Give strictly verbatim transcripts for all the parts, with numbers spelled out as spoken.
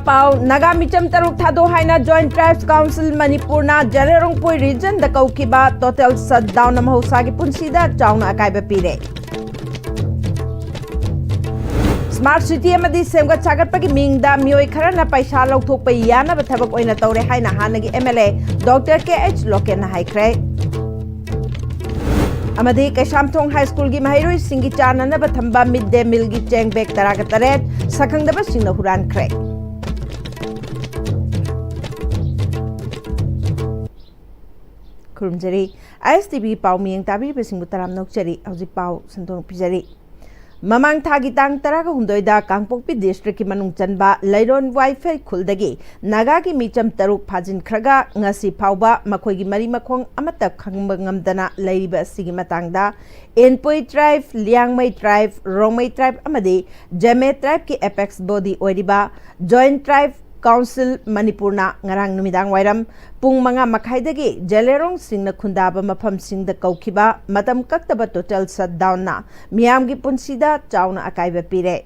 ꯄꯥꯎ꯫ ꯅꯥꯒꯥ ꯃꯤꯆꯝ ꯇꯔꯨꯛ ꯊꯥꯗꯣꯛ ꯍꯥꯏꯅ Joint Tribes Council ꯃꯅꯤꯄꯨꯔꯅ ꯖꯦꯂꯦꯔꯣꯡ ꯄꯣꯏ regionꯗ ꯀꯧꯈꯤꯕ total shutdownꯅ ꯃꯍꯧꯁꯥꯒꯤ ꯄꯨꯟꯁꯤꯗ ꯆꯥꯎꯅ ꯑꯀꯥꯏꯕ ꯄꯤꯔꯦ꯫ Smart City ꯑꯃꯗꯤ ꯁꯦꯝꯒꯠ ꯁꯥꯒꯠꯄꯒꯤ ꯃꯤꯡꯗ ꯃꯤꯑꯣꯏ ꯈꯔꯅ ꯄꯩꯁꯥ ꯂꯧꯊꯣꯛꯄ ꯌꯥꯅꯕ ꯊꯕꯛ ꯑꯣꯏꯅ ꯇꯧꯔꯦ ꯍꯥꯏꯅ ꯍꯥꯟꯅꯒꯤ M L A Doctor K H ꯂꯣꯀꯦꯟꯅ ꯍꯥꯏꯈ꯭ꯔꯦ꯫ ꯑꯃꯗꯤ ꯀꯩꯁꯥꯝꯊꯣꯡ High Schoolꯒꯤ ꯃꯍꯩꯔꯣꯏꯁꯤꯡꯒꯤ ꯆꯥꯅꯅꯕ ꯊꯝꯕ mid day mealꯒꯤ ꯆꯦꯡ bag ꯇꯔꯥꯒ ꯇꯔꯦꯠ ꯁꯛꯈꯪꯗꯕꯁꯤꯡꯅ ꯍꯨꯔꯥꯟꯈ꯭ꯔꯦ꯫ ꯈꯨꯔꯨꯝꯖꯔꯤ꯫ ISTVꯒꯤ ꯄꯥꯎ ꯃꯤꯌꯦꯡ ꯇꯥꯕꯤꯔꯤꯕꯁꯤꯡꯕꯨ ꯇꯔꯥꯝꯅ ꯑꯣꯛꯆꯔꯤ꯫ ꯍꯧꯖꯤꯛ ꯄꯥꯎ ꯁꯟꯗꯣꯛꯅ ꯄꯤꯖꯔꯤ꯫ ꯃꯃꯥꯡ ꯊꯥꯒꯤ ꯇꯥꯡ ꯇꯔꯥꯒ ꯍꯨꯝꯗꯣꯏꯗ ꯀꯥꯡꯄꯣꯛꯄꯤ districtꯀꯤ ꯃꯅꯨꯡ ꯆꯟꯕ ꯂꯩꯔꯣꯟ ꯋꯥꯏꯐꯩ ꯈꯨꯜꯗꯒꯤ ꯅꯥꯒꯥꯒꯤ ꯃꯤꯆꯝ ꯇꯔꯨꯛ ꯐꯥꯖꯤꯟꯈ꯭ꯔꯒ ꯉꯁꯤ ꯐꯥꯎꯕ ꯃꯈꯣꯏꯒꯤ ꯃꯔꯤ ꯃꯈꯣꯡ ꯑꯃꯠꯇ ꯈꯪꯕ ꯉꯝꯗꯅ ꯂꯩꯔꯤꯕ ꯑꯁꯤꯒꯤ ꯃꯇꯥꯡꯗ Inpui tribe, Liangmai tribe, Rongmei tribe ꯑꯃꯗꯤ ꯖꯦꯃꯦ tribeꯀꯤ apex body ꯑꯣꯏꯔꯤꯕ Joint Tribes Council ꯃꯅꯤꯄꯨꯔꯅ ꯉꯔꯥꯡ ꯅꯨꯃꯤꯗꯥꯡ ꯋꯥꯏꯔꯝ ꯄꯨꯡ ꯃꯉꯥ ꯃꯈꯥꯏꯗꯒꯤ ꯖꯦꯂꯦꯔꯣꯡꯁꯤꯡꯅ ꯈꯨꯟꯗꯥꯕ ꯃꯐꯝꯁꯤꯡꯗ ꯀꯧꯈꯤꯕ ꯃꯇꯝ ꯀꯛꯇꯕ total shutdownꯅ ꯃꯤꯌꯥꯝꯒꯤ ꯄꯨꯟꯁꯤꯗ ꯆꯥꯎꯅ ꯑꯀꯥꯏꯕ ꯄꯤꯔꯦ꯫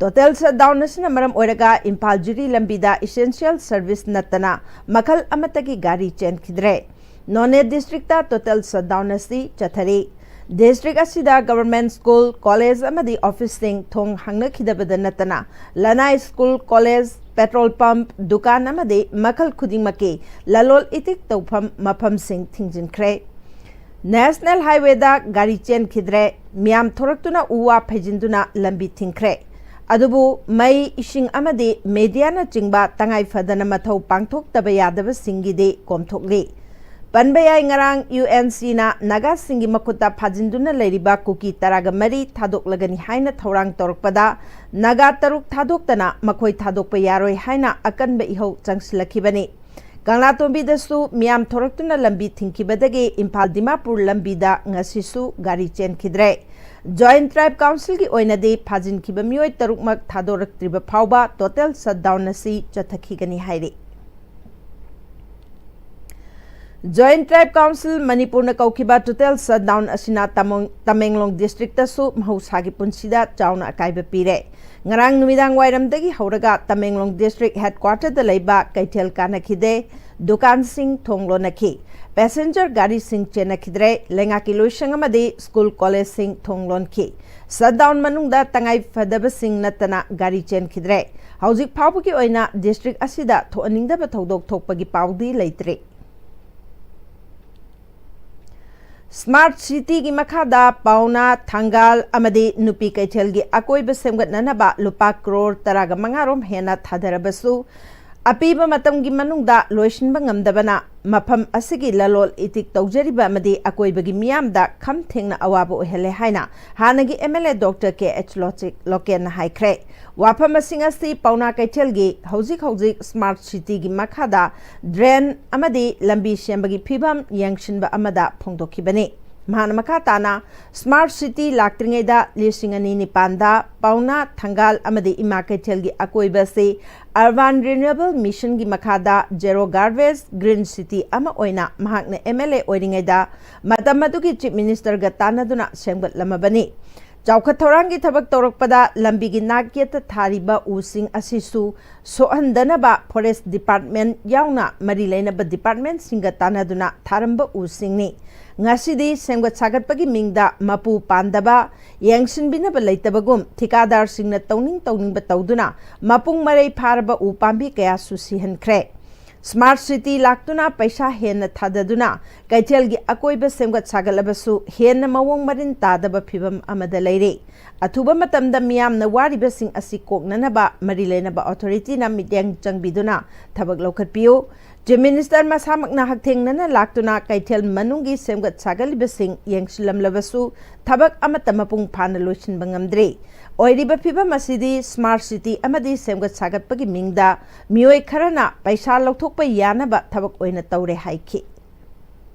Total shutdown ꯑꯁꯤꯅ ꯃꯔꯝ ꯑꯣꯏꯔꯒ ꯏꯝꯐꯥꯜ ꯖꯤꯔꯤ ꯂꯝꯕꯤꯗ essential service ꯅꯠꯇꯅ ꯃꯈꯜ ꯑꯃꯠꯇꯒꯤ ꯒꯥꯔꯤ ꯆꯦꯟꯈꯤꯗ꯭ꯔꯦ꯫ ꯅꯣꯅꯦ districtꯇ total shutdown ꯑꯁꯤ ꯆꯠꯊꯔꯤ꯫ District ꯑꯁꯤꯗ government school, college ꯑꯃꯗꯤ officeꯁꯤꯡ ꯊꯣꯡ ꯍꯥꯡꯅꯈꯤꯗꯕꯗ ꯅꯠꯇꯅ ꯂꯅꯥꯏ school, college, petrol pump, ꯗꯨꯀꯥꯟ ꯑꯃꯗꯤ ꯃꯈꯜ ꯈꯨꯗꯤꯡꯃꯛꯀꯤ ꯂꯂꯣꯜ ꯏꯇꯤꯛ ꯇꯧꯐꯝ ꯃꯐꯝꯁꯤꯡ ꯊꯤꯡꯖꯤꯟꯈ꯭ꯔꯦ꯫ National Highwayꯗ ꯒꯥꯔꯤ ꯆꯦꯟꯈꯤꯗ꯭ꯔꯦ꯫ ꯃꯤꯌꯥꯝ ꯊꯣꯔꯛꯇꯨꯅ ꯎ ꯋꯥ ꯐꯩꯖꯤꯟꯗꯨꯅ ꯂꯝꯕꯤ ꯊꯤꯡꯈ꯭ꯔꯦ꯫ ꯑꯗꯨꯕꯨ ꯃꯩ, ꯏꯁꯤꯡ ꯑꯃꯗꯤ mediaꯅꯆꯤꯡꯕ ꯇꯉꯥꯏ ꯐꯗꯅ ꯃꯊꯧ ꯄꯥꯡꯊꯣꯛꯇꯕ ꯌꯥꯗꯕꯁꯤꯡꯒꯤꯗꯤ ꯀꯣꯝꯊꯣꯛꯂꯤ꯫ ꯄꯟꯕ ꯌꯥꯏ, ꯉꯔꯥꯡ UNCꯅ ꯅꯥꯒꯥꯁꯤꯡꯒꯤ ꯃꯈꯨꯠꯇ ꯐꯥꯖꯤꯟꯗꯨꯅ ꯂꯩꯔꯤꯕ ꯀꯨꯀꯤ ꯇꯔꯥꯒ ꯃꯔꯤ ꯊꯥꯗꯣꯛꯂꯒꯅꯤ ꯍꯥꯏꯅ ꯊꯧꯔꯥꯡ ꯇꯧꯔꯛꯄꯗ ꯅꯥꯒꯥ ꯇꯔꯨꯛ ꯊꯥꯗꯣꯛꯇꯅ ꯃꯈꯣꯏ ꯊꯥꯗꯣꯛꯄ ꯌꯥꯔꯣꯏ ꯍꯥꯏꯅ ꯑꯀꯟꯕ ꯏꯍꯧ ꯆꯪꯁꯤꯜꯂꯛꯈꯤꯕꯅꯤ꯫ ꯀꯪꯂꯥꯇꯣꯝꯕꯤꯗꯁꯨ ꯃꯤꯌꯥꯝ ꯊꯣꯔꯛꯇꯨꯅ ꯂꯝꯕꯤ ꯊꯤꯡꯈꯤꯕꯗꯒꯤ ꯏꯝꯐꯥꯜ ꯗꯤꯃꯥꯄꯨꯔ ꯂꯝꯕꯤꯗ ꯉꯁꯤꯁꯨ ꯒꯥꯔꯤ ꯆꯦꯟꯈꯤꯗ꯭ꯔꯦ꯫ Joint Tribes Councilꯒꯤ ꯑꯣꯏꯅꯗꯤ ꯐꯥꯖꯤꯟꯈꯤꯕ ꯃꯤꯑꯣꯏ ꯇꯔꯨꯛꯃꯛ ꯊꯥꯗꯣꯔꯛꯇ꯭ꯔꯤꯕ ꯐꯥꯎꯕ total shutdown ꯑꯁꯤ ꯆꯠꯊꯈꯤꯒꯅꯤ ꯍꯥꯏꯔꯤ꯫ Joint Tribes Council ꯃꯅꯤꯄꯨꯔꯅ ꯀꯧꯈꯤꯕ total shutdown ꯑꯁꯤꯅ ꯇꯃꯣꯡ-, ꯇꯃꯦꯡꯂꯣꯡ districtꯇꯁꯨ ꯃꯍꯧꯁꯥꯒꯤ ꯄꯨꯟꯁꯤꯗ ꯆꯥꯎꯅ ꯑꯀꯥꯏꯕ ꯄꯤꯔꯦ꯫ ꯉꯔꯥꯡ ꯅꯨꯃꯤꯗꯥꯡ ꯋꯥꯏꯔꯝꯗꯒꯤ ꯍꯧꯔꯒ ꯇꯃꯦꯡꯂꯣꯡ district headquarterꯗ ꯂꯩꯕ ꯀꯩꯊꯦꯜ ꯀꯥꯟꯅꯈꯤꯗꯦ, ꯗꯨꯀꯥꯟꯁꯤꯡ ꯊꯣꯡ ꯂꯣꯟꯅꯈꯤ, passenger ꯒꯥꯔꯤꯁꯤꯡ ꯆꯦꯟꯅꯈꯤꯗ꯭ꯔꯦ, ꯂꯩꯉꯥꯛꯀꯤ ꯂꯣꯏꯁꯪ ꯑꯃꯗꯤ school collegeꯁꯤꯡ ꯊꯣꯡ ꯂꯣꯟꯈꯤ꯫ Shutdown ꯃꯅꯨꯡꯗ ꯇꯉꯥꯏ ꯐꯗꯕꯁꯤꯡ ꯅꯠꯇꯅ ꯒꯥꯔꯤ ꯆꯦꯟꯈꯤꯗ꯭ꯔꯦ꯫ ꯍꯧꯖꯤꯛ ꯐꯥꯎꯕꯒꯤ ꯑꯣꯏꯅ district ꯑꯁꯤꯗ ꯊꯣꯛꯍꯟꯅꯤꯡꯗꯕ ꯊꯧꯗꯣꯛ ꯊꯣꯛꯄꯒꯤ ꯄꯥꯎꯗꯤ ꯂꯩꯇ꯭ꯔꯤ꯫ Smart cityꯒꯤ ꯃꯈꯥꯗ ꯄꯥꯎꯅꯥ, ꯊꯪꯒꯥꯜ ꯑꯃꯗꯤ ꯅꯨꯄꯤ ꯀꯩꯊꯦꯜꯒꯤ ꯑꯀꯣꯏꯕ ꯁꯦꯝꯒꯠꯅꯅꯕ ꯂꯨꯄꯥ ꯀ꯭ꯔꯣꯔ ꯇꯔꯥꯒ ꯃꯉꯥ ꯔꯣꯝ ꯍꯦꯟꯅ ꯊꯥꯗꯔꯕꯁꯨ, ꯑꯄꯤꯕ ꯃꯇꯝꯒꯤ ꯃꯅꯨꯡꯗ ꯂꯣꯏꯁꯤꯟꯕ ꯉꯝꯗꯕꯅ ꯃꯐꯝ ꯑꯁꯤꯒꯤ ꯂꯂꯣꯜ ꯏꯇꯤꯛ ꯇꯧꯖꯔꯤꯕ ꯑꯃꯗꯤ ꯑꯀꯣꯏꯕꯒꯤ ꯃꯤꯌꯥꯝꯗ ꯈꯝ ꯊꯦꯡꯅ ꯑꯋꯥꯕ ꯑꯣꯏꯍꯜꯂꯦ ꯍꯥꯏꯅ ꯍꯥꯟꯅꯒꯤ MLA Doctor K H ꯂꯣꯆꯤꯛ ꯂꯣꯀꯦꯟꯅ ꯍꯥꯏꯈ꯭ꯔꯦ꯫ ꯋꯥꯐꯝ ꯑꯁꯤꯡ ꯑꯁꯤ ꯄꯥꯎꯅꯥ ꯀꯩꯊꯦꯜꯒꯤ ꯍꯧꯖꯤꯛ ꯍꯧꯖꯤꯛ Smart Cityꯒꯤ ꯃꯈꯥꯗ drain ꯑꯃꯗꯤ ꯂꯝꯕꯤ ꯁꯦꯝꯕꯒꯤ ꯐꯤꯕꯝ ꯌꯦꯡꯁꯤꯟꯕ ꯑꯃꯗ ꯐꯣꯡꯗꯣꯛꯈꯤꯕꯅꯤ꯫ ꯃꯍꯥꯛꯅ ꯃꯈꯥ ꯇꯥꯅ, Smart City ꯂꯥꯛꯇ꯭ꯔꯤꯉꯩꯗ ꯂꯤꯁꯤꯡ ꯑꯅꯤ ꯅꯤꯄꯥꯟꯗ ꯄꯥꯎꯅꯥ, ꯊꯪꯒꯥꯜ ꯑꯃꯗꯤ ꯏꯃꯥ ꯀꯩꯊꯦꯜꯒꯤ ꯑꯀꯣꯏꯕ ꯑꯁꯤ Urban Renewal Missionꯒꯤ ꯃꯈꯥꯗ zero garbage, green city ꯑꯃ ꯑꯣꯏꯅ ꯃꯍꯥꯛꯅ MLA ꯑꯣꯏꯔꯤꯉꯩꯗ ꯃꯇꯝ ꯑꯗꯨꯒꯤ Chief Ministerꯒ ꯇꯥꯟꯅꯗꯨꯅ ꯁꯦꯝꯒꯠꯂꯝꯃꯕꯅꯤ꯫ ꯆꯥꯎꯈꯠ ꯊꯧꯔꯥꯡꯒꯤ ꯊꯕꯛ ꯇꯧꯔꯛꯄꯗ ꯂꯝꯕꯤꯒꯤ ꯅꯥꯛ ꯌꯦꯠꯇ ꯊꯥꯔꯤꯕ ꯎꯁꯤꯡ ꯑꯁꯤꯁꯨ ꯁꯣꯛꯍꯟꯗꯅꯕ Forest Department ꯌꯥꯎꯅ ꯃꯔꯤ ꯂꯩꯅꯕ departmentꯁꯤꯡꯒ ꯇꯥꯟꯅꯗꯨꯅ ꯊꯥꯔꯝꯕ ꯎꯁꯤꯡꯅꯤ꯫ ꯉꯁꯤꯗꯤ ꯁꯦꯝꯒꯠ ꯁꯥꯒꯠꯄꯒꯤ ꯃꯤꯡꯗ ꯃꯄꯨ ꯄꯥꯟꯗꯕ, ꯌꯦꯡꯁꯤꯟꯕꯤꯅꯕ ꯂꯩꯇꯕꯒꯨꯝ ꯊꯤꯀꯥꯗꯥꯔꯁꯤꯡꯅ ꯇꯧꯅꯤꯡ ꯇꯧꯅꯤꯡꯕ ꯇꯧꯗꯨꯅ ꯃꯄꯨꯡ ꯃꯔꯩ ꯐꯥꯔꯕ ꯎ ꯄꯥꯝꯕꯤ ꯀꯌꯥꯁꯨ ꯁꯤꯍꯟꯈ꯭ꯔꯦ꯫ Smart City ꯂꯥꯛꯇꯨꯅ ꯄꯩꯁꯥ ꯍꯦꯟꯅ ꯊꯥꯗꯗꯨꯅ ꯀꯩꯊꯦꯜꯒꯤ ꯑꯀꯣꯏꯕ ꯁꯦꯝꯒꯠ ꯁꯥꯒꯠꯂꯕꯁꯨ ꯍꯦꯟꯅ ꯃꯑꯣꯡ ꯃꯔꯤꯟ ꯇꯥꯗꯕ ꯐꯤꯚꯝ ꯑꯃꯗ ꯂꯩꯔꯦ꯫ ꯑꯊꯨꯕ ꯃꯇꯝꯗ ꯃꯤꯌꯥꯝꯅ ꯋꯥꯔꯤꯕꯁꯤꯡ ꯑꯁꯤ ꯀꯣꯛꯅꯅꯕ ꯃꯔꯤ ꯂꯩꯅꯕ authorityꯅ ꯃꯤꯠꯌꯦꯡ ꯆꯪꯕꯤꯗꯨꯅ ꯊꯕꯛ ꯂꯧꯈꯠꯄꯤꯌꯨ꯫ Chief Minister ꯃꯁꯥꯃꯛꯅ ꯍꯛꯊꯦꯡꯅꯅ ꯂꯥꯛꯇꯨꯅ ꯀꯩꯊꯦꯜ ꯃꯅꯨꯡꯒꯤ ꯁꯦꯝꯒꯠ ꯁꯥꯒꯠꯂꯤꯕꯁꯤꯡ ꯌꯦꯡꯁꯤꯜꯂꯝꯂꯕꯁꯨ ꯊꯕꯛ ꯑꯃꯠꯇ ꯃꯄꯨꯡ ꯐꯥꯅ ꯂꯣꯏꯁꯤꯟꯕ ꯉꯝꯗ꯭ꯔꯤ꯫ ꯑꯣꯏꯔꯤꯕ ꯐꯤꯚꯝ ꯑꯁꯤꯗꯤ Smart City ꯑꯃꯗꯤ ꯁꯦꯝꯒꯠ ꯁꯥꯒꯠꯄꯒꯤ ꯃꯤꯡꯗ ꯃꯤꯑꯣꯏ ꯈꯔꯅ ꯄꯩꯁꯥ ꯂꯧꯊꯣꯛꯄ ꯌꯥꯅꯕ ꯊꯕꯛ ꯑꯣꯏꯅ ꯇꯧꯔꯦ ꯍꯥꯏꯈꯤ꯫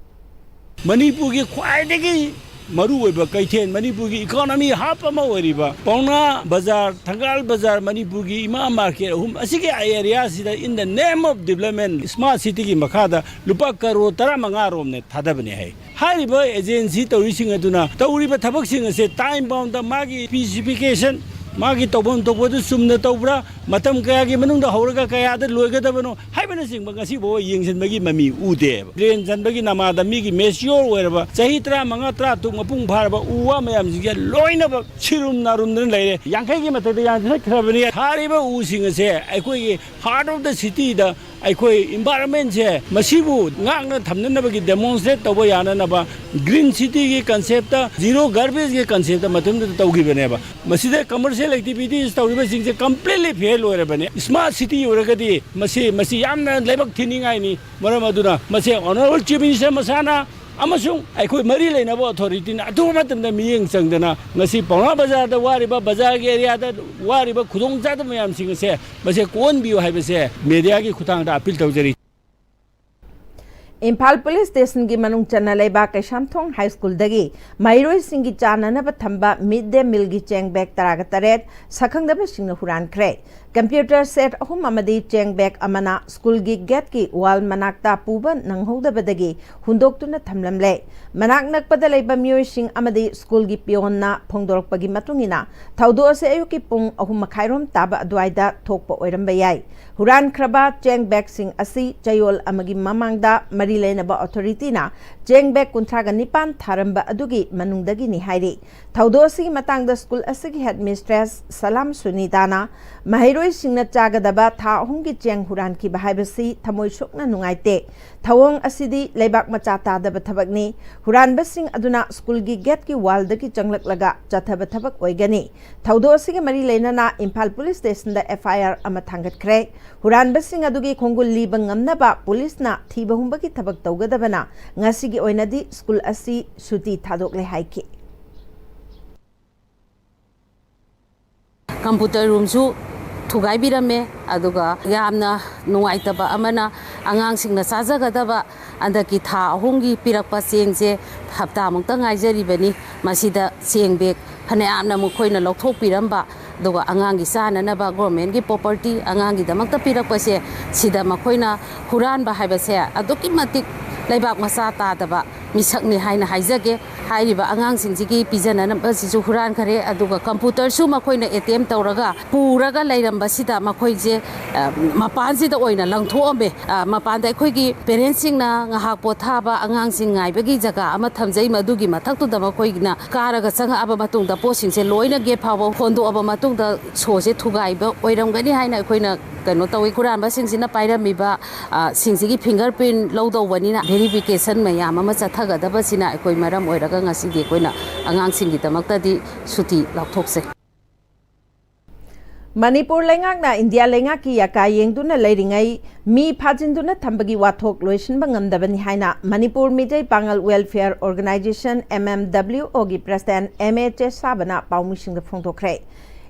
ꯃꯅꯤꯄꯨꯔꯒꯤ ꯈ꯭ꯋꯥꯏꯗꯒꯤ ꯃꯔꯨꯑꯣꯏꯕ ꯀꯩꯊꯦꯜ, ꯃꯅꯤꯄꯨꯔꯒꯤ economy hub ꯑꯃ ꯑꯣꯏꯔꯤꯕ ꯄꯥꯎꯅꯥ ꯕꯖꯥꯔ, ꯊꯪꯒꯥꯜ ꯕꯖꯥꯔ, ꯃꯅꯤꯄꯨꯔꯒꯤ ꯏꯃꯥ market ꯑꯍꯨꯝ ꯑꯁꯤꯒꯤ areaꯁꯤꯗ in the name of development Smart Cityꯒꯤ ꯃꯈꯥꯗ ꯂꯨꯄꯥ ꯀꯔꯣꯔ ꯇꯔꯥꯃꯉꯥ ꯔꯣꯝꯅ ꯊꯥꯗꯕꯅꯦ ꯍꯥꯏ꯫ ꯍꯥꯏꯔꯤꯕ agency ꯇꯧꯔꯤꯁꯤꯡ ꯑꯗꯨꯅ ꯇꯧꯔꯤꯕ ꯊꯕꯛꯁꯤꯡ ꯑꯁꯦ time boundꯇ ꯃꯥꯒꯤ specification ꯃꯥꯒꯤ ꯇꯧꯐꯝ ꯊꯣꯛꯄꯗꯨ ꯆꯨꯝꯅ ꯇꯧꯕ꯭ꯔꯥ, ꯃꯇꯝ ꯀꯌꯥꯒꯤ ꯃꯅꯨꯡꯗ ꯍꯧꯔꯒ ꯀꯌꯥꯗ ꯂꯣꯏꯒꯗꯕꯅꯣ ꯍꯥꯏꯕꯅꯆꯤꯡꯕ ꯉꯁꯤꯐꯥꯎ ꯌꯦꯡꯁꯤꯟꯕꯒꯤ ꯃꯃꯤ ꯎꯗꯦꯕ꯫ ꯗ꯭ꯔꯦꯟ ꯆꯟꯕꯒꯤ ꯅꯃꯥꯗ ꯃꯤꯒꯤ ꯃꯦꯆꯤꯌꯣꯔ ꯑꯣꯏꯔꯕ, ꯆꯍꯤ ꯇꯔꯥꯃꯉꯥ, ꯇꯔꯥꯇꯔꯨꯛ ꯃꯄꯨꯡ ꯐꯥꯔꯕ ꯎ ꯋꯥ ꯃꯌꯥꯝꯁꯤꯡꯁꯦ ꯂꯣꯏꯅꯃꯛ ꯁꯤꯔꯨꯝ ꯅꯥꯔꯨꯝꯗꯅ ꯂꯩꯔꯦ꯫ ꯌꯥꯡꯈꯩꯒꯤ ꯃꯊꯛꯇ ꯌꯥꯟꯊꯠꯈ꯭ꯔꯕꯅꯤ꯫ ꯊꯥꯔꯤꯕ ꯎꯁꯤꯡ ꯑꯁꯦ ꯑꯩꯈꯣꯏꯒꯤ heart of the cityꯗ ꯑꯩꯈꯣꯏ environmentꯁꯦ, ꯃꯁꯤꯕꯨ ꯉꯥꯛꯅ ꯊꯝꯅꯅꯕꯒꯤ demonstrate ꯇꯧꯕ ꯌꯥꯅꯅꯕ Green Cityꯒꯤ conceptꯇ, zero garbageꯒꯤ conceptꯇ ꯃꯇꯝꯗꯨꯗ ꯇꯧꯈꯤꯕꯅꯦꯕ꯫ ꯃꯁꯤꯗ commercial activities ꯇꯧꯔꯤꯕꯁꯤꯡꯁꯦ completely fail ꯑꯣꯏꯔꯕꯅꯤ꯫ Smart city ꯑꯣꯏꯔꯒꯗꯤ ꯃꯁꯤ, ꯃꯁꯤ ꯌꯥꯝꯅ ꯂꯥꯏꯕꯛ ꯊꯤꯅꯤꯡꯉꯥꯏꯅꯤ꯫ ꯃꯔꯝ ꯑꯗꯨꯅ ꯃꯁꯤ Honourable Chief Minister ꯃꯁꯥꯅ ꯑꯃꯁꯨꯡ ꯑꯩꯈꯣꯏ ꯃꯔꯤ ꯂꯩꯅꯕ authorityꯅ ꯑꯊꯨꯕ ꯃꯇꯝꯗ ꯃꯤꯠꯌꯦꯡ ꯆꯪꯗꯅ ꯉꯁꯤ ꯄꯥꯎꯅꯥ ꯕꯖꯥꯔꯗ ꯋꯥꯔꯤꯕ, ꯕꯖꯥꯔꯒꯤ areaꯗ ꯋꯥꯔꯤꯕ ꯈꯨꯗꯣꯡꯆꯥꯗꯕ ꯃꯌꯥꯝꯁꯤꯡ ꯑꯁꯦ ꯃꯁꯦ ꯀꯣꯛꯍꯟꯕꯤꯌꯨ ꯍꯥꯏꯕꯁꯦ mediaꯒꯤ ꯈꯨꯠꯊꯥꯡꯗ appeal ꯇꯧꯖꯔꯤ꯫ ꯏꯝꯐꯥꯜ ꯄꯨꯂꯤꯁ ꯁ꯭ꯇꯦꯁꯟꯒꯤ ꯃꯅꯨꯡ ꯆꯟꯅ ꯂꯩꯕ ꯀꯩꯁꯥꯝꯊꯣꯡ ꯍꯥꯏ ꯁ꯭ꯀꯨꯜꯗꯒꯤ ꯃꯍꯩꯔꯣꯏꯁꯤꯡꯒꯤ ꯆꯥꯅꯅꯕ ꯊꯝꯕ mid day mealꯒꯤ ꯆꯦꯡ bag ꯇꯔꯥꯒ ꯇꯔꯦꯠ ꯁꯛꯈꯪꯗꯕꯁꯤꯡꯅ ꯍꯨꯔꯥꯟꯈ꯭ꯔꯦ꯫ Computer set ꯑꯍꯨꯝ ꯑꯃꯗꯤ ꯆꯦꯡ bag ꯑꯃꯅ ꯁ꯭ꯀꯨꯜꯒꯤ gateꯀꯤ wall ꯃꯅꯥꯛꯇ ꯄꯨꯕ ꯅꯪꯍꯧꯗꯕꯗꯒꯤ ꯍꯨꯟꯗꯣꯛꯇꯨꯅ ꯊꯝꯂꯝꯂꯦ꯫ ꯃꯅꯥꯛ ꯅꯛꯄꯗ ꯂꯩꯕ ꯃꯤꯑꯣꯏꯁꯤꯡ ꯑꯃꯗꯤ ꯁ꯭ꯀꯨꯜꯒꯤ peonꯅ ꯐꯣꯡꯗꯣꯔꯛꯄꯒꯤ ꯃꯇꯨꯡ ꯏꯟꯅ, ꯊꯧꯗꯣꯛ ꯑꯁꯤ ꯑꯌꯨꯛꯀꯤ ꯄꯨꯡ ꯑꯍꯨꯝ ꯃꯈꯥꯏꯔꯣꯝ ꯇꯥꯕ ꯑꯗꯨꯋꯥꯏꯗ ꯊꯣꯛꯄ ꯑꯣꯏꯔꯝꯕ ꯌꯥꯏ꯫ ꯍꯨꯔꯥꯟꯈ꯭ꯔꯕ ꯆꯦꯡ bagꯁꯤꯡ ꯑꯁꯤ ꯆꯌꯣꯜ ꯑꯃꯒꯤ ꯃꯃꯥꯡꯗ ꯃꯔꯤ ꯂꯩꯅꯕ authorityꯅ ꯆꯦꯡ bag ꯀꯨꯟꯊ꯭ꯔꯥꯒ ꯅꯤꯄꯥꯟ ꯊꯥꯔꯝꯕ ꯑꯗꯨꯒꯤ ꯃꯅꯨꯡꯗꯒꯤꯅꯤ ꯍꯥꯏꯔꯤ꯫ ꯊꯧꯗꯣꯛ ꯑꯁꯤꯒꯤ ꯃꯇꯥꯡꯗ ꯁ꯭ꯀꯨꯜ ꯑꯁꯤꯒꯤ headmistress ꯁꯂꯥꯝ ꯁꯨꯅꯤꯇꯥꯅ, "ꯃꯍꯩꯔꯣꯏꯁꯤꯡꯅ ꯆꯥꯒꯗꯕ ꯊꯥ ꯑꯍꯨꯝꯒꯤ ꯆꯦꯡ ꯍꯨꯔꯥꯟꯈꯤꯕ ꯍꯥꯏꯕꯁꯤ ꯊꯃꯣꯏ ꯁꯣꯛꯅ ꯅꯨꯡꯉꯥꯏꯇꯦ꯫ ꯊꯧꯑꯣꯡ ꯑꯁꯤꯗꯤ ꯂꯩꯕꯥꯛ ꯃꯆꯥ ꯇꯥꯗꯕ ꯊꯕꯛꯅꯤ꯫ ꯍꯨꯔꯥꯟꯕꯁꯤꯡ ꯑꯗꯨꯅ ꯁ꯭ꯀꯨꯜꯒꯤ gateꯀꯤ wallꯗꯒꯤ ꯆꯪꯂꯛꯂꯒ ꯆꯠꯊꯕ ꯊꯕꯛ ꯑꯣꯏꯒꯅꯤ꯫" ꯊꯧꯗꯣꯛ ꯑꯁꯤꯒꯤ ꯃꯔꯤ ꯂꯩꯅꯅ ꯏꯝꯐꯥꯜ ꯄꯨꯂꯤꯁ ꯁ꯭ꯇꯦꯁꯟꯗ FIR ꯑꯃ ꯊꯥꯡꯒꯠꯈ꯭ꯔꯦ꯫ ꯍꯨꯔꯥꯟꯕꯁꯤꯡ ꯑꯗꯨꯒꯤ ꯈꯣꯡꯒꯨꯜ ꯂꯤꯕ ꯉꯝꯅꯕ ꯄꯨꯂꯤꯁꯅ ꯊꯤꯕ ꯍꯨꯝꯕꯒꯤ ꯊꯕꯛ ꯇꯧꯒꯗꯕꯅ ꯉꯁꯤꯒꯤ ꯑꯣꯏꯅꯗꯤ ꯁ꯭ꯀꯨꯜ ꯑꯁꯤ ꯁꯨꯇꯤ ꯊꯥꯗꯣꯛꯂꯦ ꯍꯥꯏꯈꯤ꯫ Computer roomꯁꯨ ꯊꯨꯒꯥꯏꯕꯤꯔꯝꯃꯦ꯫ ꯑꯗꯨꯒ ꯌꯥꯝꯅ ꯅꯨꯡꯉꯥꯏꯇꯕ ꯑꯃꯅ, ꯑꯉꯥꯡꯁꯤꯡꯅ ꯆꯥꯖꯒꯗꯕ ꯍꯟꯗꯛꯀꯤ ꯊꯥ ꯑꯍꯨꯝꯒꯤ ꯄꯤꯔꯛꯄ ꯆꯦꯡꯁꯦ ꯍꯞꯇꯥꯃꯨꯛꯇ ꯉꯥꯏꯖꯔꯤꯕꯅꯤ꯫ ꯃꯁꯤꯗ ꯆꯦꯡ bag ꯐꯅꯌꯥꯝꯅ ꯃꯈꯣꯏꯅ ꯂꯧꯊꯣꯛꯄꯤꯔꯝꯕ, ꯑꯗꯨꯒ ꯑꯉꯥꯡꯒꯤ ꯆꯥꯅꯅꯕ governmentꯀꯤ property ꯑꯉꯥꯡꯒꯤꯗꯃꯛꯇ ꯄꯤꯔꯛꯄꯁꯦ, ꯁꯤꯗ ꯃꯈꯣꯏꯅ ꯍꯨꯔꯥꯟꯕ ꯍꯥꯏꯕꯁꯦ ꯑꯗꯨꯛꯀꯤ ꯃꯇꯤꯛ ꯂꯩꯕꯥꯛ ꯃꯆꯥ ꯇꯥꯗꯕ ꯃꯤꯁꯛꯅꯤ ꯍꯥꯏꯅ ꯍꯥꯏꯖꯒꯦ꯫ ꯍꯥꯏꯔꯤꯕ ꯑꯉꯥꯡꯁꯤꯡꯁꯤꯒꯤ ꯄꯤꯖꯅꯅꯕꯁꯤꯁꯨ ꯍꯨꯔꯥꯟꯈꯔꯦ, ꯑꯗꯨꯒ ꯀꯝꯄ꯭ꯌꯨꯇꯔꯁꯨ ꯃꯈꯣꯏꯅ ꯑꯦꯇꯦꯝ ꯇꯧꯔꯒ ꯄꯨꯔꯒ ꯂꯩꯔꯝꯕꯁꯤꯗ ꯃꯈꯣꯏꯁꯦ, ꯑ, ꯃꯄꯥꯟꯁꯤꯗ ꯑꯣꯏꯅ ꯂꯪꯊꯣꯛꯑꯝꯃꯦ꯫ ꯑ, ꯃꯄꯥꯟꯗ ꯑꯩꯈꯣꯏꯒꯤ ꯄꯦꯔꯦꯟꯁꯁꯤꯡꯅ ꯉꯥꯏꯍꯥꯛ ꯄꯣꯊꯥꯕ, ꯑꯉꯥꯡꯁꯤꯡ ꯉꯥꯏꯕꯒꯤ ꯖꯒꯥ ꯑꯃ ꯊꯝꯖꯩ, ꯃꯗꯨꯒꯤ ꯃꯊꯛꯇꯨꯗ ꯃꯈꯣꯏꯅ ꯀꯥꯔꯒ ꯆꯪꯉꯛꯑꯕ ꯃꯇꯨꯡꯗ ꯄꯣꯠꯁꯤꯡꯁꯦ ꯂꯣꯏꯅ ꯒꯦꯠ ꯐꯥꯎꯕ ꯍꯣꯟꯗꯣꯛꯑꯕ ꯃꯇꯨꯡꯗ ꯁꯣꯁꯦ ꯊꯨꯒꯥꯏꯕ ꯑꯣꯏꯔꯝꯒꯅꯤ ꯍꯥꯏꯅ ꯑꯩꯈꯣꯏꯅ ꯀꯩꯅꯣ ꯇꯧꯏ꯫ ꯍꯨꯔꯥꯟꯕꯁꯤꯡꯁꯤꯅ ꯄꯥꯏꯔꯝꯃꯤꯕ, ꯑ, ꯁꯤꯡꯁꯤꯒꯤ ꯐꯤꯡꯒꯔ ꯄ꯭ꯔꯤꯟ ꯂꯧꯗꯧꯕꯅꯤꯅ ꯚꯦꯔꯤꯐꯤꯀꯦꯁꯟ ꯃꯌꯥꯝ ꯑꯃ ꯆꯠꯊꯒꯗꯕꯁꯤꯅ ꯑꯩꯈꯣꯏ ꯃꯔꯝ ꯑꯣꯏꯔꯒ ꯉꯁꯤꯗꯤ ꯑꯩꯈꯣꯏꯅ ꯑꯉꯥꯡꯁꯤꯡꯒꯤꯗꯃꯛꯇꯗꯤ ꯁꯨꯇꯤ ꯂꯥꯎꯊꯣꯛꯆꯩ꯫ ꯃꯅꯤꯄꯨꯔ ꯂꯩꯉꯥꯛꯅ ꯏꯟꯗꯤꯌꯥ ꯂꯩꯉꯥꯛꯀꯤ ꯌꯥꯀꯥ ꯌꯦꯡꯗꯨꯅ ꯂꯩꯔꯤꯉꯩ ꯃꯤ ꯐꯥꯖꯤꯟꯗꯨꯅ ꯊꯝꯕꯒꯤ ꯋꯥꯊꯣꯛ ꯂꯣꯏꯁꯤꯟꯕ ꯉꯝꯗꯕꯅꯤ ꯍꯥꯏꯅ Manipur Meitei Pangal welfare organisation, M M W ꯑꯣꯒꯤ ꯄ꯭ꯔꯁꯤꯗꯦꯟꯠ ꯑꯦꯝ ꯑꯦ ꯆꯦꯁꯥꯕꯅ ꯄꯥꯎꯃꯤꯁꯤꯡꯗ ꯐꯣꯡꯗꯣꯛꯈ꯭ꯔꯦ꯫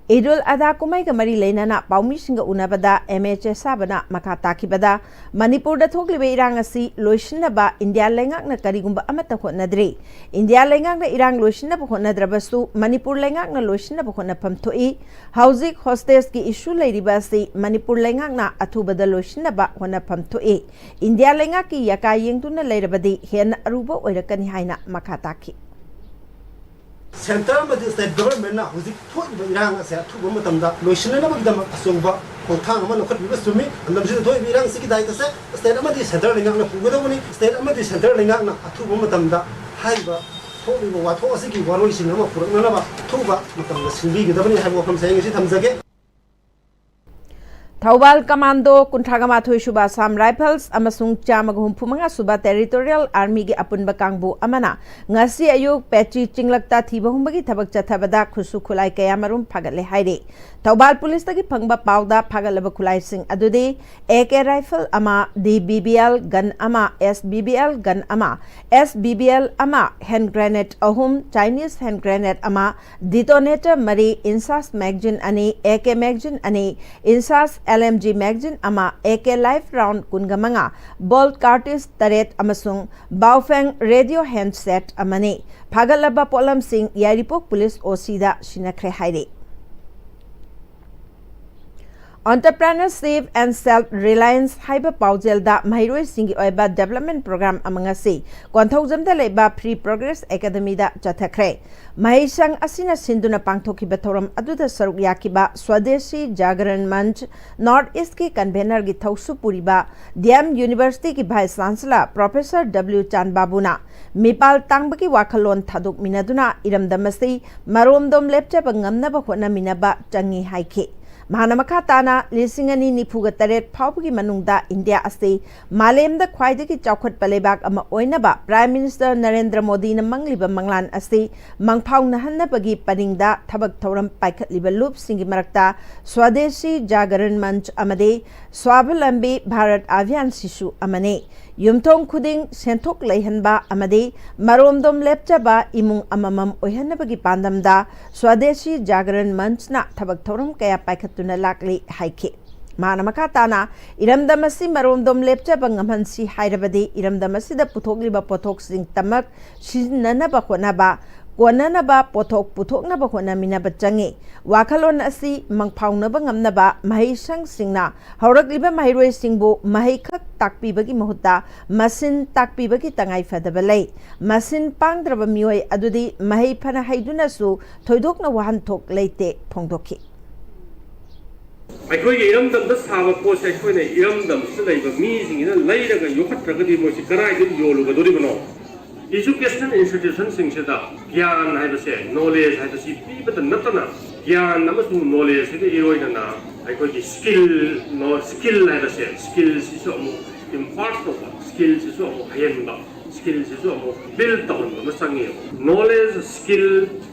ꯏꯗꯨꯜ ꯑꯗꯥ ꯀꯨꯝꯍꯩꯒ ꯃꯔꯤ ꯂꯩꯅꯅ ꯄꯥꯎꯃꯤꯁꯤꯡꯒ ꯎꯅꯕꯗ ꯑꯦꯝ ꯑꯦ ꯆꯦꯁꯥꯕꯅ ꯃꯈꯥ ꯇꯥꯈꯤꯕꯗ, ꯃꯅꯤꯄꯨꯔꯗ ꯊꯣꯛꯂꯤꯕ ꯏꯔꯥꯡ ꯑꯁꯤ ꯂꯣꯏꯁꯤꯟꯅꯕ ꯏꯟꯗꯤꯌꯥ ꯂꯩꯉꯥꯛꯅ ꯀꯔꯤꯒꯨꯝꯕ ꯑꯃꯠꯇ ꯍꯣꯠꯅꯗ꯭ꯔꯤ꯫ ꯏꯟꯗꯤꯌꯥ ꯂꯩꯉꯥꯛꯅ ꯏꯔꯥꯡ ꯂꯣꯏꯁꯤꯟꯅꯕ ꯍꯣꯠꯅꯗ꯭ꯔꯕꯁꯨ ꯃꯅꯤꯄꯨꯔ ꯂꯩꯉꯥꯛꯅ ꯂꯣꯏꯁꯤꯟꯅꯕ ꯍꯣꯠꯅꯐꯝ ꯊꯣꯛꯏ꯫ ꯍꯧꯖꯤꯛ ꯍꯣꯁꯇꯦꯖꯀꯤ ꯏꯁꯨ ꯂꯩꯔꯤꯕ ꯑꯁꯤ ꯃꯅꯤꯄꯨꯔ ꯂꯩꯉꯥꯛꯅ ꯑꯊꯨꯕꯗ ꯂꯣꯏꯁꯤꯟꯅꯕ ꯍꯣꯠꯅꯐꯝ ꯊꯣꯛꯏ꯫ ꯏꯟꯗꯤꯌꯥ ꯂꯩꯉꯥꯛꯀꯤ ꯌꯥꯀꯥ ꯌꯦꯡꯗꯨꯅ ꯂꯩꯔꯕꯗꯤ ꯍꯦꯟꯅ ꯑꯔꯨꯕ ꯑꯣꯏꯔꯛꯀꯅꯤ ꯍꯥꯏꯅ ꯃꯈꯥ ꯇꯥꯈꯤ꯫ ꯁꯦꯟꯇꯔ ꯑꯃꯗꯤ ꯁ꯭ꯇꯦꯠ ꯒꯚꯔꯟꯃꯦꯟꯠꯅ ꯍꯧꯖꯤꯛ ꯊꯣꯛꯏꯕ ꯏꯔꯥꯡ ꯑꯁꯦ ꯑꯊꯨꯕ ꯃꯇꯝꯗ ꯂꯣꯏꯁꯤꯟꯅꯅꯕꯒꯤꯗꯃꯛ ꯑꯆꯧꯕ ꯈꯣꯡꯊꯥꯡ ꯑꯃ ꯂꯧꯈꯠꯄꯤꯕ ꯆꯨꯝꯃꯤ꯫ ꯂꯝꯗꯝꯁꯤꯗ ꯊꯣꯛꯏꯕ ꯏꯔꯥꯡꯁꯤꯒꯤ ꯗꯥꯏꯇꯁꯦ ꯁ꯭ꯇꯦꯠ ꯑꯃꯗꯤ ꯁꯦꯟꯇꯔ ꯂꯩꯉꯥꯛꯅ ꯄꯨꯒꯗꯧꯕꯅꯤ꯫ ꯁ꯭ꯇꯦꯠ ꯑꯃꯗꯤ ꯁꯦꯟꯇꯔ ꯂꯩꯉꯥꯛꯅ ꯑꯊꯨꯕ ꯃꯇꯝꯗ ꯍꯥꯏꯔꯤꯕ ꯊꯣꯛꯂꯤꯕ ꯋꯥꯊꯣꯛ ꯑꯁꯤꯒꯤ ꯋꯥꯔꯣꯏꯁꯤꯟ ꯑꯃ ꯄꯨꯔꯛꯅꯅꯕ ꯑꯊꯨꯕ ꯃꯇꯝꯗ ꯁꯤꯟꯕꯤꯒꯗꯕꯅꯤ ꯍꯥꯏꯕ ꯋꯥꯐꯝꯁꯦ ꯑꯩ ꯉꯁꯤ ꯊꯝꯖꯒꯦ꯫ ꯊꯧꯕꯥꯜ ꯀꯃꯥꯟꯗꯣ, ꯀꯨꯟꯊ꯭ꯔꯥꯒ ꯃꯥꯊꯣꯏ ꯁꯨꯕ ꯑꯁꯥꯝ ꯔꯥꯏꯐꯜꯁ ꯑꯃꯁꯨꯡ ꯆꯥꯝꯃꯒ ꯍꯨꯝꯐꯨ ꯃꯉꯥ ꯁꯨꯕ ꯇꯦꯔꯤꯇꯣꯔꯤꯌꯦꯜ ꯑꯥꯔꯃꯤꯒꯤ ꯑꯄꯨꯟꯕ ꯀꯥꯡꯕꯨ ꯑꯃꯅ ꯉꯁꯤ ꯑꯌꯨꯛ ꯄꯦꯆꯤ ꯆꯤꯡꯂꯛꯇ ꯊꯤꯕ ꯍꯨꯝꯕꯒꯤ ꯊꯕꯛ ꯆꯠꯊꯕꯗ ꯈꯨꯠꯁꯨ ꯈꯨꯠꯂꯥꯏ ꯀꯌꯥꯃꯔꯨꯝ ꯐꯥꯒꯠꯂꯦ ꯍꯥꯏꯔꯤ꯫ ꯊꯧꯕꯥꯜ ꯄꯨꯂꯤꯁꯇꯒꯤ ꯐꯪꯕ ꯄꯥꯎꯗ ꯐꯥꯒꯠꯂꯕ ꯈꯨꯠꯂꯥꯏꯁꯤꯡ ꯑꯗꯨꯗꯤ ꯑꯦ ꯀꯦ ꯔꯥꯏꯐꯜ ꯑꯃ, D B B L gun ꯑꯃ, ꯑꯦꯁ ꯕꯤ ꯕꯤ ꯑꯦꯜ ꯒꯟ ꯑꯃ, ꯑꯦꯁ ꯕꯤ ꯕꯤ ꯑꯦꯜ ꯑꯃ, ꯍꯦꯟ ꯒ꯭ꯔꯦꯅꯦꯗ ꯑꯍꯨꯝ, ꯆꯥꯏꯅꯤꯁ ꯍꯦꯟ ꯒ꯭ꯔꯦꯅꯦꯗ ꯑꯃ, ꯗꯤꯇꯣꯅꯦꯇꯔ ꯃꯔꯤ, ꯏꯟꯁꯥꯁ ꯃꯦꯒꯖꯤꯟ ꯑꯅꯤ, ꯑꯦ ꯀꯦ ꯃꯦꯒꯖꯤꯟ ꯑꯅꯤ, ꯏꯟꯁꯥꯁ ꯑꯦꯜ ꯑꯦꯝ ꯖꯤ ꯃꯦꯒꯖꯤꯟ ꯑꯃ, ꯑꯦ ꯀꯦ ꯂꯥꯏꯐ ꯔꯥꯎꯟ ꯀꯨꯟꯒ ꯃꯉꯥ, ꯕꯣꯜꯠ ꯀꯥꯔꯇ꯭ꯔꯤꯖ ꯇꯔꯦꯠ ꯑꯃꯁꯨꯡ ꯕꯥꯎꯐꯦꯡ ꯔꯦꯗꯤꯑꯣ ꯍꯦꯟꯗꯁꯦꯠ ꯑꯃꯅꯤ꯫ ꯐꯥꯒꯠꯂꯕ ꯄꯣꯠꯂꯝꯁꯤꯡ ꯌꯥꯏꯔꯤꯄꯣꯛ ꯄꯨꯂꯤꯁ ꯑꯣ ꯁꯤꯗ ꯁꯤꯟꯅꯈ꯭ꯔꯦ ꯍꯥꯏꯔꯤ꯫ Entrepreneurship and Self Reliance ꯍꯥꯏꯕ ꯄꯥꯎꯖꯦꯜꯗ ꯃꯍꯩꯔꯣꯏꯁꯤꯡꯒꯤ ꯑꯣꯏꯕ development program ꯑꯃ ꯉꯁꯤ ꯀꯣꯟꯊꯧꯖꯝꯗ ꯂꯩꯕ Free Progress Academyꯗ ꯆꯠꯊꯈ꯭ꯔꯦ꯫ ꯃꯍꯩꯁꯪ ꯑꯁꯤꯅ ꯁꯤꯟꯗꯨꯅ ꯄꯥꯡꯊꯣꯛꯈꯤꯕ ꯊꯧꯔꯝ ꯑꯗꯨꯗ ꯁꯔꯨꯛ ꯌꯥꯈꯤꯕ Swadeshi Jagaran Manch North Eastꯀꯤ convenorꯒꯤ ꯊꯧꯁꯨ ꯄꯨꯔꯤꯕ D M Universityꯒꯤ Vice Chancellor Professor W ꯆꯥꯟꯕꯥꯕꯨꯅ ꯃꯤꯄꯥꯜ ꯇꯥꯡꯕꯒꯤ ꯋꯥꯈꯜꯂꯣꯟ ꯊꯥꯗꯣꯛꯃꯤꯟꯅꯗꯨꯅ ꯏꯔꯝꯗꯝ ꯑꯁꯤ ꯃꯔꯣꯝꯗꯣꯝ ꯂꯦꯞꯆꯕ ꯉꯝꯅꯕ ꯍꯣꯠꯅꯃꯤꯟꯅꯕ ꯆꯪꯏ ꯍꯥꯏꯈꯤ꯫ ꯃꯍꯥꯛꯅ ꯃꯈꯥ ꯇꯥꯅ ꯂꯤꯁꯤꯡ ꯑꯅꯤ ꯅꯤꯐꯨꯒ ꯇꯔꯦꯠ ꯐꯥꯎꯕꯒꯤ ꯃꯅꯨꯡꯗ ꯏꯟꯗꯤꯌꯥ ꯑꯁꯤ ꯃꯥꯂꯦꯝꯗ ꯈ꯭ꯋꯥꯏꯗꯒꯤ ꯆꯥꯎꯈꯠꯄ ꯂꯩꯕꯥꯛ ꯑꯃ ꯑꯣꯏꯅꯕ Prime Minister ꯅꯔꯦꯟꯗ꯭ꯔ ꯃꯣꯗꯤꯅ ꯃꯪꯂꯤꯕ ꯃꯪꯂꯥꯟ ꯑꯁꯤ ꯃꯪꯐꯥꯎꯅꯍꯟꯅꯕꯒꯤ ꯄꯔꯤꯡꯗ ꯊꯕꯛ ꯊꯧꯔꯝ ꯄꯥꯏꯈꯠꯂꯤꯕ ꯂꯨꯞꯁꯤꯡꯒꯤ ꯃꯔꯛꯇ Swadeshi Jagaran Manch ꯑꯃꯗꯤ Swabhalambi Bharat Abhiyan ꯁꯤꯁꯨ ꯑꯃꯅꯤ꯫ ꯌꯨꯝꯊꯣꯡ ꯈꯨꯗꯤꯡ ꯁꯦꯟꯊꯣꯛ ꯂꯩꯍꯟꯕ ꯑꯃꯗꯤ ꯃꯔꯣꯝꯗꯣꯝ ꯂꯦꯞꯆꯕ ꯏꯃꯨꯡ ꯑꯃꯃꯝ ꯑꯣꯏꯍꯟꯅꯕꯒꯤ ꯄꯥꯟꯗꯝꯗ Swadeshi Jagaran Manchꯅ ꯊꯕꯛ ꯊꯧꯔꯝ ꯀꯌꯥ ꯄꯥꯏꯈꯠꯇꯨꯅ ꯂꯥꯛꯂꯤ ꯍꯥꯏꯈꯤ꯫ ꯃꯍꯥꯛꯅ ꯃꯈꯥ ꯇꯥꯅ ꯏꯔꯝꯗꯝ ꯑꯁꯤ ꯃꯔꯣꯝꯗꯣꯝ ꯂꯦꯞꯆꯕ ꯉꯝꯍꯟꯁꯤ ꯍꯥꯏꯔꯕꯗꯤ ꯏꯔꯝꯗꯝ ꯑꯁꯤꯗ ꯄꯨꯊꯣꯛꯂꯤꯕ ꯄꯣꯠꯊꯣꯛꯁꯤꯡꯇꯃꯛ ꯁꯤꯖꯤꯟꯅꯅꯕ ꯍꯣꯠꯅꯕ, ꯀꯣꯟꯅꯅꯕ ꯄꯣꯠꯊꯣꯛ ꯄꯨꯊꯣꯛꯅꯕ ꯍꯣꯠꯅꯃꯤꯟꯅꯕ ꯆꯪꯏ꯫ ꯋꯥꯈꯜꯂꯣꯟ ꯑꯁꯤ ꯃꯪꯐꯥꯎꯅꯕ ꯉꯝꯅꯕ ꯃꯍꯩꯁꯪꯁꯤꯡꯅ ꯍꯧꯔꯛꯂꯤꯕ ꯃꯍꯩꯔꯣꯏꯁꯤꯡꯕꯨ ꯃꯍꯩꯈꯛ ꯇꯥꯛꯄꯤꯕꯒꯤ ꯃꯍꯨꯠꯇ ꯃꯁꯤꯟ ꯇꯥꯛꯄꯤꯕꯒꯤ ꯇꯉꯥꯏꯐꯗꯕ ꯂꯩ꯫ ꯃꯁꯤꯟ ꯄꯥꯡꯗ꯭ꯔꯕ ꯃꯤꯑꯣꯏ ꯑꯗꯨꯗꯤ ꯃꯍꯩ ꯐꯅ ꯍꯩꯗꯨꯅꯁꯨ ꯊꯣꯏꯗꯣꯛꯅ ꯋꯥꯍꯟꯊꯣꯛ ꯂꯩꯇꯦ ꯐꯣꯡꯗꯣꯛꯈꯤ꯫ ꯑꯩꯈꯣꯏꯒꯤ ꯏꯔꯝꯗꯝꯗ ꯁꯥꯕ ꯄꯣꯠꯁꯦ ꯑꯩꯈꯣꯏꯅ ꯏꯔꯝꯗꯝꯁꯤꯗ ꯂꯩꯕ ꯃꯤꯁꯤꯡꯁꯤꯅ ꯂꯩꯔꯒ ꯌꯣꯛꯈꯠꯇ꯭ꯔꯒꯗꯤ ꯃꯣꯏꯁꯤ ꯀꯗꯥꯏꯗ ꯌꯣꯜꯂꯨꯒꯗꯣꯔꯤꯕꯅꯣ? Educational institutionꯁꯤꯡꯁꯤꯗ ꯒ꯭ꯌꯥꯟ ꯍꯥꯏꯕꯁꯦ, knowledge ꯍꯥꯏꯕꯁꯤ ꯄꯤꯕꯇ ꯅꯠꯇꯅ ꯒ꯭ꯌꯥꯟ ꯑꯃꯁꯨꯡ knowledgeꯁꯤꯒ ꯏꯔꯣꯏꯅꯅ ꯑꯩꯈꯣꯏꯒꯤ skill, skill ꯍꯥꯏꯕꯁꯦ, skillꯁꯤꯁꯨ ꯑꯃꯨꯛ impart ꯇꯧꯕ, skillꯁꯤꯁꯨ ꯑꯃꯨꯛ ꯍꯩꯍꯟꯕ, skillꯁꯤꯁꯨ ꯑꯃꯨꯛ build ꯇꯧꯍꯟꯕ ꯑꯃ ꯆꯪꯉꯦꯕ꯫ Knowledge, skill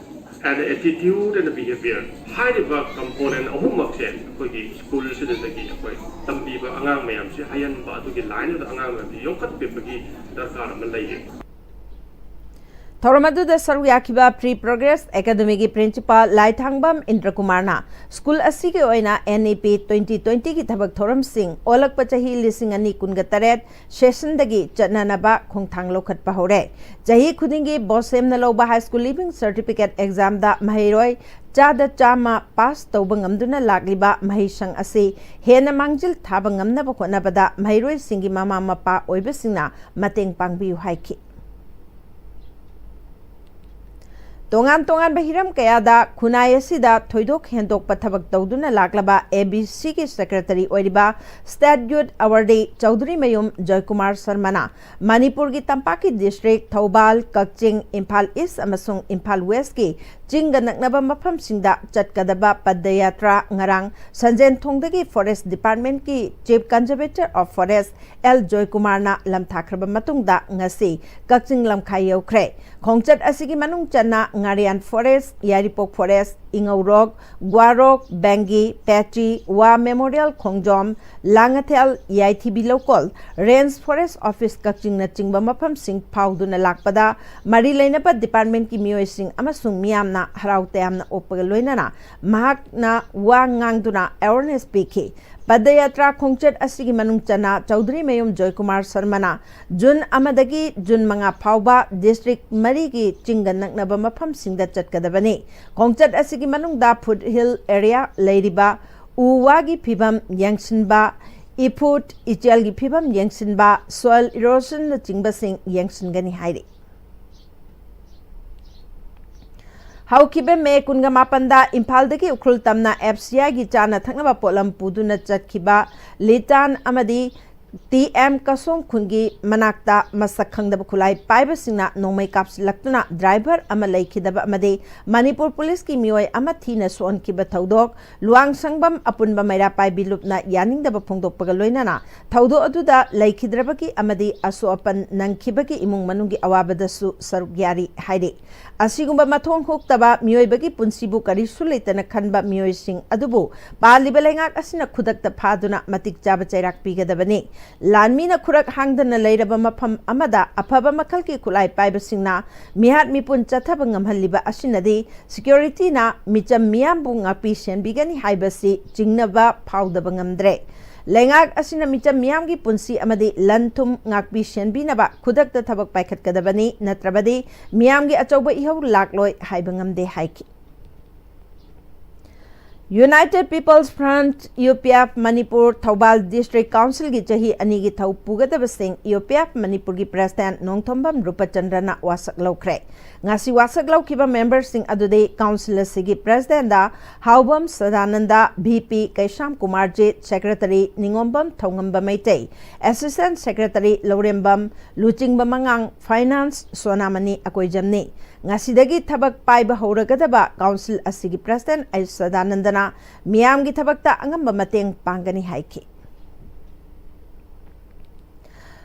and attitude and behavior ꯍꯥꯏꯔꯤꯕ component ꯑꯍꯨꯝꯃꯛꯁꯦ ꯑꯩꯈꯣꯏꯒꯤ schoolꯁꯤꯗꯒꯤ ꯑꯩꯈꯣꯏ ꯇꯝꯕꯤꯕ ꯑꯉꯥꯡ ꯃꯌꯥꯝꯁꯤ ꯍꯩꯍꯟꯕ, ꯑꯗꯨꯒꯤ lineꯗꯨꯗ ꯑꯉꯥꯡ ꯃꯌꯥꯝꯁꯤ ꯌꯣꯛꯈꯠꯄꯤꯕꯒꯤ ꯗꯔꯀꯥꯔ ꯑꯃ ꯂꯩꯌꯦ꯫ ꯊꯧꯔꯝ ꯑꯗꯨꯗ ꯁꯔꯨꯛ ꯌꯥꯈꯤꯕ Free Progress Academyꯒꯤ Principal ꯂꯥꯏꯊꯥꯡꯕꯝ ꯏꯟꯗ꯭ꯔꯀꯨꯃꯥꯔꯅ school ꯑꯁꯤꯒꯤ ꯑꯣꯏꯅ N E P twenty twentyꯒꯤ ꯊꯕꯛ ꯊꯧꯔꯝꯁꯤꯡ ꯑꯣꯜꯂꯛꯄ ꯆꯍꯤ ꯂꯤꯁꯤꯡ ꯑꯅꯤ ꯀꯨꯟꯒ ꯇꯔꯦꯠ sessionꯗꯒꯤ ꯆꯠꯅꯅꯕ ꯈꯣꯡꯊꯥꯡ ꯂꯧꯈꯠꯄ ꯍꯧꯔꯦ꯫ ꯆꯍꯤ ꯈꯨꯗꯤꯡꯒꯤ BOSEMꯅ ꯂꯧꯕ High School Leaving Certificate Examꯗ ꯃꯍꯩꯔꯣꯏ ꯆꯥꯗ ꯆꯥꯝꯃ ꯄꯥꯁ ꯇꯧꯕ ꯉꯝꯗꯨꯅ ꯂꯥꯛꯂꯤꯕ ꯃꯍꯩꯁꯪ ꯑꯁꯤ ꯍꯦꯟꯅ ꯃꯥꯡꯖꯤꯜ ꯊꯥꯕ ꯉꯝꯅꯕ ꯍꯣꯠꯅꯕꯗ ꯃꯍꯩꯔꯣꯏꯁꯤꯡꯒꯤ ꯃꯃꯥ ꯃꯄꯥ ꯑꯣꯏꯕꯁꯤꯡꯅ ꯃꯇꯦꯡ ꯄꯥꯡꯕꯤꯌꯨ ꯍꯥꯏꯈꯤ꯫ ꯇꯣꯉꯥꯟ ꯇꯣꯉꯥꯟꯕ ꯍꯤꯔꯝ ꯀꯌꯥꯗ ꯈꯨꯟꯅꯥꯏ ꯑꯁꯤꯗ ꯊꯣꯏꯗꯣꯛ ꯍꯦꯟꯗꯣꯛꯄ ꯊꯕꯛ ꯇꯧꯗꯨꯅ ꯂꯥꯛꯂꯕ ꯑꯦ ꯕꯤ ꯁꯤꯒꯤ ꯁꯦꯀ꯭ꯔꯦꯇꯔꯤ ꯑꯣꯏꯔꯤꯕ state youth awardee Chaudhurimayum Joykumar ꯁꯔꯃꯅ ꯃꯅꯤꯄꯨꯔꯒꯤ ꯇꯝꯄꯥꯛꯀꯤ ꯗꯤꯁꯇ꯭ꯔꯤꯛ ꯊꯧꯕꯥꯜ, ꯀꯛꯆꯤꯡ, ꯏꯝꯐꯥꯜ ꯏꯁ ꯑꯃꯁꯨꯡ ꯏꯝꯐꯥꯜ ꯋꯦꯁꯀꯤ ꯆꯤꯡꯒ ꯅꯛꯅꯕ ꯃꯐꯝꯁꯤꯡꯗ ꯆꯠꯀꯗꯕ ꯄꯗꯌꯥꯇ꯭ꯔꯥ ꯉꯔꯥꯡ ꯁꯟꯖꯦꯟꯊꯣꯡꯗꯒꯤ ꯐꯣꯔꯦꯁ ꯗꯤꯄꯥꯔꯠꯃꯦꯟꯠꯀꯤ chief conservator of forest L ꯖꯣꯏꯀꯨꯃꯥꯔꯅ ꯂꯝꯊꯥꯈ꯭ꯔꯕ ꯃꯇꯨꯡꯗ ꯉꯁꯤ ꯀꯛꯆꯤꯡ ꯂꯝꯈꯥꯏ ꯌꯧꯈ꯭ꯔꯦ꯫ ꯈꯣꯡꯆꯠ ꯑꯁꯤꯒꯤ ꯃꯅꯨꯡ ꯆꯟꯅ ꯉꯥꯔꯤꯌꯥꯟ ꯐꯣꯔꯦꯁ, ꯌꯥꯏꯔꯤꯄꯣꯛ ꯐꯣꯔꯦꯁ, ꯏꯉꯧꯔꯣꯛ, ꯒ꯭ꯋꯥꯔꯣꯛ, ꯕꯦꯡꯒꯤ, ꯄꯦꯆꯤ, ꯋꯥ ꯃꯦꯃꯣꯔꯤꯌꯦꯜ ꯈꯣꯡꯖꯣꯝ, ꯂꯥꯡꯉꯊꯦꯜ, ꯌꯥꯏꯊꯤꯕꯤ ꯂꯧꯀꯣꯜ, ꯔꯦꯟꯖ ꯐꯣꯔꯦꯁ ꯑꯣꯐꯤꯁ ꯀꯛꯆꯤꯡꯅꯆꯤꯡꯕ ꯃꯐꯝꯁꯤꯡ ꯐꯥꯎꯗꯨꯅ ꯂꯥꯛꯄꯗ ꯃꯔꯤ ꯂꯩꯅꯕ ꯗꯤꯄꯥꯔꯠꯃꯦꯟꯠꯀꯤ ꯃꯤꯑꯣꯏꯁꯤꯡ ꯑꯃꯁꯨꯡ ꯃꯤꯌꯥꯝꯅ ꯍꯔꯥꯎ ꯇꯌꯥꯝꯅ ꯑꯣꯛꯄꯒ ꯂꯣꯏꯅꯅ ꯃꯍꯥꯛꯅ ꯋꯥ ꯉꯥꯡꯗꯨꯅ ꯑꯦꯋꯥꯔꯅꯦꯁ ꯄꯤꯈꯤ꯫ ꯄꯗꯌꯥꯇ꯭ꯔꯥ ꯈꯣꯡꯆꯠ ꯑꯁꯤꯒꯤ ꯃꯅꯨꯡ ꯆꯟꯅ ꯆꯧꯙꯔꯤꯃꯌꯨꯝ ꯖꯣꯏꯀꯨꯃꯥꯔ ꯁꯔꯃꯅ ꯖꯨꯟ ꯑꯃꯗꯒꯤ ꯖꯨꯟ ꯃꯉꯥ ꯐꯥꯎꯕ ꯗꯤꯁꯇ꯭ꯔꯤꯛ ꯃꯔꯤꯒꯤ ꯆꯤꯡꯒ ꯅꯛꯅꯕ ꯃꯐꯝꯁꯤꯡꯗ ꯆꯠꯀꯗꯕꯅꯤ꯫ ꯈꯣꯡꯆꯠ ꯑꯁꯤꯒꯤ ꯃꯅꯨꯡꯗ ꯐꯨꯠ ꯍꯤꯜ ꯑꯦꯔꯤꯌꯥ ꯂꯩꯔꯤꯕ ꯎ ꯋꯥꯒꯤ ꯐꯤꯕꯝ ꯌꯦꯡꯁꯤꯟꯕ, ꯏꯐꯨꯠ ꯏꯆꯦꯜꯒꯤ ꯐꯤꯕꯝ ꯌꯦꯡꯁꯤꯟꯕ, ꯁꯣꯏꯜ ꯏꯔꯣꯖꯟꯅꯆꯤꯡꯕꯁꯤꯡ ꯌꯦꯡꯁꯤꯟꯒꯅꯤ ꯍꯥꯏꯔꯤ꯫ ꯍꯧꯈꯤꯕ ꯃꯦ ꯀꯨꯟꯒ ꯃꯥꯄꯟꯗ ꯏꯝꯐꯥꯜꯗꯒꯤ ꯎꯈ꯭ꯔꯨꯜ ꯇꯝꯅ ꯑꯦꯐ ꯁꯤ ꯑꯥꯏꯒꯤ ꯆꯥꯅ ꯊꯛꯅꯕ ꯄꯣꯠꯂꯝ ꯄꯨꯗꯨꯅ ꯆꯠꯈꯤꯕ ꯂꯤꯇꯥꯟ ꯑꯃꯗꯤ ꯇꯤ ꯑꯦꯝ ꯀꯁꯣꯡ ꯈꯨꯟꯒꯤ ꯃꯅꯥꯛꯇ ꯃꯁꯛ ꯈꯪꯗꯕ ꯈꯨꯠꯂꯥꯏ ꯄꯥꯏꯕꯁꯤꯡꯅ ꯅꯣꯡꯃꯩ ꯀꯥꯞꯁꯤꯜꯂꯛꯇꯨꯅ ꯗ꯭ꯔꯥꯏꯚꯔ ꯑꯃ ꯂꯩꯈꯤꯗꯕ ꯑꯃꯗꯤ ꯃꯅꯤꯄꯨꯔ ꯄꯨꯂꯤꯁꯀꯤ ꯃꯤꯑꯣꯏ ꯑꯃ ꯊꯤꯅ ꯁꯣꯛꯍꯟꯈꯤꯕ ꯊꯧꯗꯣꯛ ꯂꯨꯋꯥꯡꯁꯪꯕꯝ ꯑꯄꯨꯟꯕ ꯃꯩꯔꯥ ꯄꯥꯏꯕꯤ ꯂꯨꯞꯅ ꯌꯥꯅꯤꯡꯗꯕ ꯐꯣꯡꯗꯣꯛꯄꯒ ꯂꯣꯏꯅꯅ ꯊꯧꯗꯣꯛ ꯑꯗꯨꯗ ꯂꯩꯈꯤꯗ꯭ꯔꯕꯒꯤ ꯑꯃꯗꯤ ꯑꯁꯣꯛ ꯑꯄꯟ ꯅꯪꯈꯤꯕꯒꯤ ꯏꯃꯨꯡ ꯃꯅꯨꯡꯒꯤ ꯑꯋꯥꯕꯗꯁꯨ ꯁꯔꯨꯛ ꯌꯥꯔꯤ ꯍꯥꯏꯔꯤ꯫ ꯑꯁꯤꯒꯨꯝꯕ ꯃꯊꯣꯡ ꯍꯨꯛꯇꯕ ꯃꯤꯑꯣꯏꯕꯒꯤ ꯄꯨꯟꯁꯤꯕꯨ ꯀꯔꯤꯁꯨ ꯂꯩꯇꯅ ꯈꯟꯕ ꯃꯤꯑꯣꯏꯁꯤꯡ ꯑꯗꯨꯕꯨ ꯄꯥꯜꯂꯤꯕ ꯂꯩꯉꯥꯛ ꯑꯁꯤꯅ ꯈꯨꯗꯛꯇ ꯐꯥꯗꯨꯅ ꯃꯇꯤꯛ ꯆꯥꯕ ꯆꯩꯔꯥꯛ ꯄꯤꯒꯗꯕꯅꯤ꯫ ꯂꯥꯟꯃꯤꯅ ꯈꯨꯔꯛ ꯍꯥꯡꯗꯅ ꯂꯩꯔꯕ ꯃꯐꯝ ꯑꯃꯗ ꯑꯐꯕ ꯃꯈꯜꯒꯤ ꯈꯨꯠꯂꯥꯏ ꯄꯥꯏꯕꯁꯤꯡꯅ ꯃꯤꯍꯥꯠ ꯃꯤꯄꯨꯟ ꯆꯠꯊꯕ ꯉꯝꯍꯜꯂꯤꯕ ꯑꯁꯤꯅꯗꯤ ꯁꯦꯀ꯭ꯌꯨꯔꯤꯇꯤꯅ ꯃꯤꯆꯝ ꯃꯤꯌꯥꯝꯕꯨ ꯉꯥꯛꯄꯤ ꯁꯦꯟꯕꯤꯒꯅꯤ ꯍꯥꯏꯕꯁꯤ ꯆꯤꯡꯅꯕ ꯐꯥꯎꯗꯕ ꯉꯝꯗ꯭ꯔꯦ꯫ ꯂꯩꯉꯥꯛ ꯑꯁꯤꯅ ꯃꯤꯆꯝ ꯃꯤꯌꯥꯝꯒꯤ ꯄꯨꯟꯁꯤ ꯑꯃꯗꯤ ꯂꯟ ꯊꯨꯝ ꯉꯥꯛꯄꯤ ꯁꯦꯟꯕꯤꯅꯕ ꯈꯨꯗꯛꯇ ꯊꯕꯛ ꯄꯥꯏꯈꯠꯀꯗꯕꯅꯤ, ꯅꯠꯇ꯭ꯔꯕꯗꯤ ꯃꯤꯌꯥꯝꯒꯤ ꯑꯆꯧꯕ ꯏꯍꯧ ꯂꯥꯛꯂꯣꯏ ꯍꯥꯏꯕ ꯉꯝꯗꯦ ꯍꯥꯏꯈꯤ꯫ United People's Front, U P F, Manipur Thoubal District Councilꯒꯤ ꯆꯍꯤ ꯑꯅꯤꯒꯤ ꯊꯧ ꯄꯨꯒꯗꯕꯁꯤꯡ U P F ꯃꯅꯤꯄꯨꯔꯒꯤ President ꯅꯣꯡꯊꯣꯝꯕꯝ ꯔꯨꯄꯆꯟꯗ꯭ꯔꯅ ꯋꯥꯁꯛ ꯂꯧꯈ꯭ꯔꯦ꯫ ꯉꯁꯤ ꯋꯥꯁꯛ ꯂꯧꯈꯤꯕ memberꯁꯤꯡ ꯑꯗꯨꯗꯤ Council ꯑꯁꯤꯒꯤ Presidentꯗ ꯍꯥꯎꯕꯝ ꯁꯗꯥꯅꯟꯗ, V P ꯀꯩꯁꯥꯝ Kumarjit, Secretary ꯅꯤꯉꯣꯝꯕꯝ ꯊꯧꯉꯝꯕ Meitei, Assistant Secretary ꯂꯧꯔꯦꯝꯕꯝ ꯂꯨꯆꯤꯡꯕ ꯃꯉꯥꯡ, Finance ꯁꯣꯅꯥꯃꯅꯤ ꯑꯀꯣꯏꯖꯝꯅꯤ꯫ ꯉꯁꯤꯗꯒꯤ ꯊꯕꯛ ꯄꯥꯏꯕ ꯍꯧꯔꯒꯗꯕ Council ꯑꯁꯤꯒꯤ President ꯑꯩ ꯁꯗꯥꯅꯟꯗꯅ ꯃꯤꯌꯥꯝꯒꯤ ꯊꯕꯛꯇ ꯑꯉꯝꯕ ꯃꯇꯦꯡ ꯄꯥꯡꯒꯅꯤ ꯍꯥꯏꯈꯤ꯫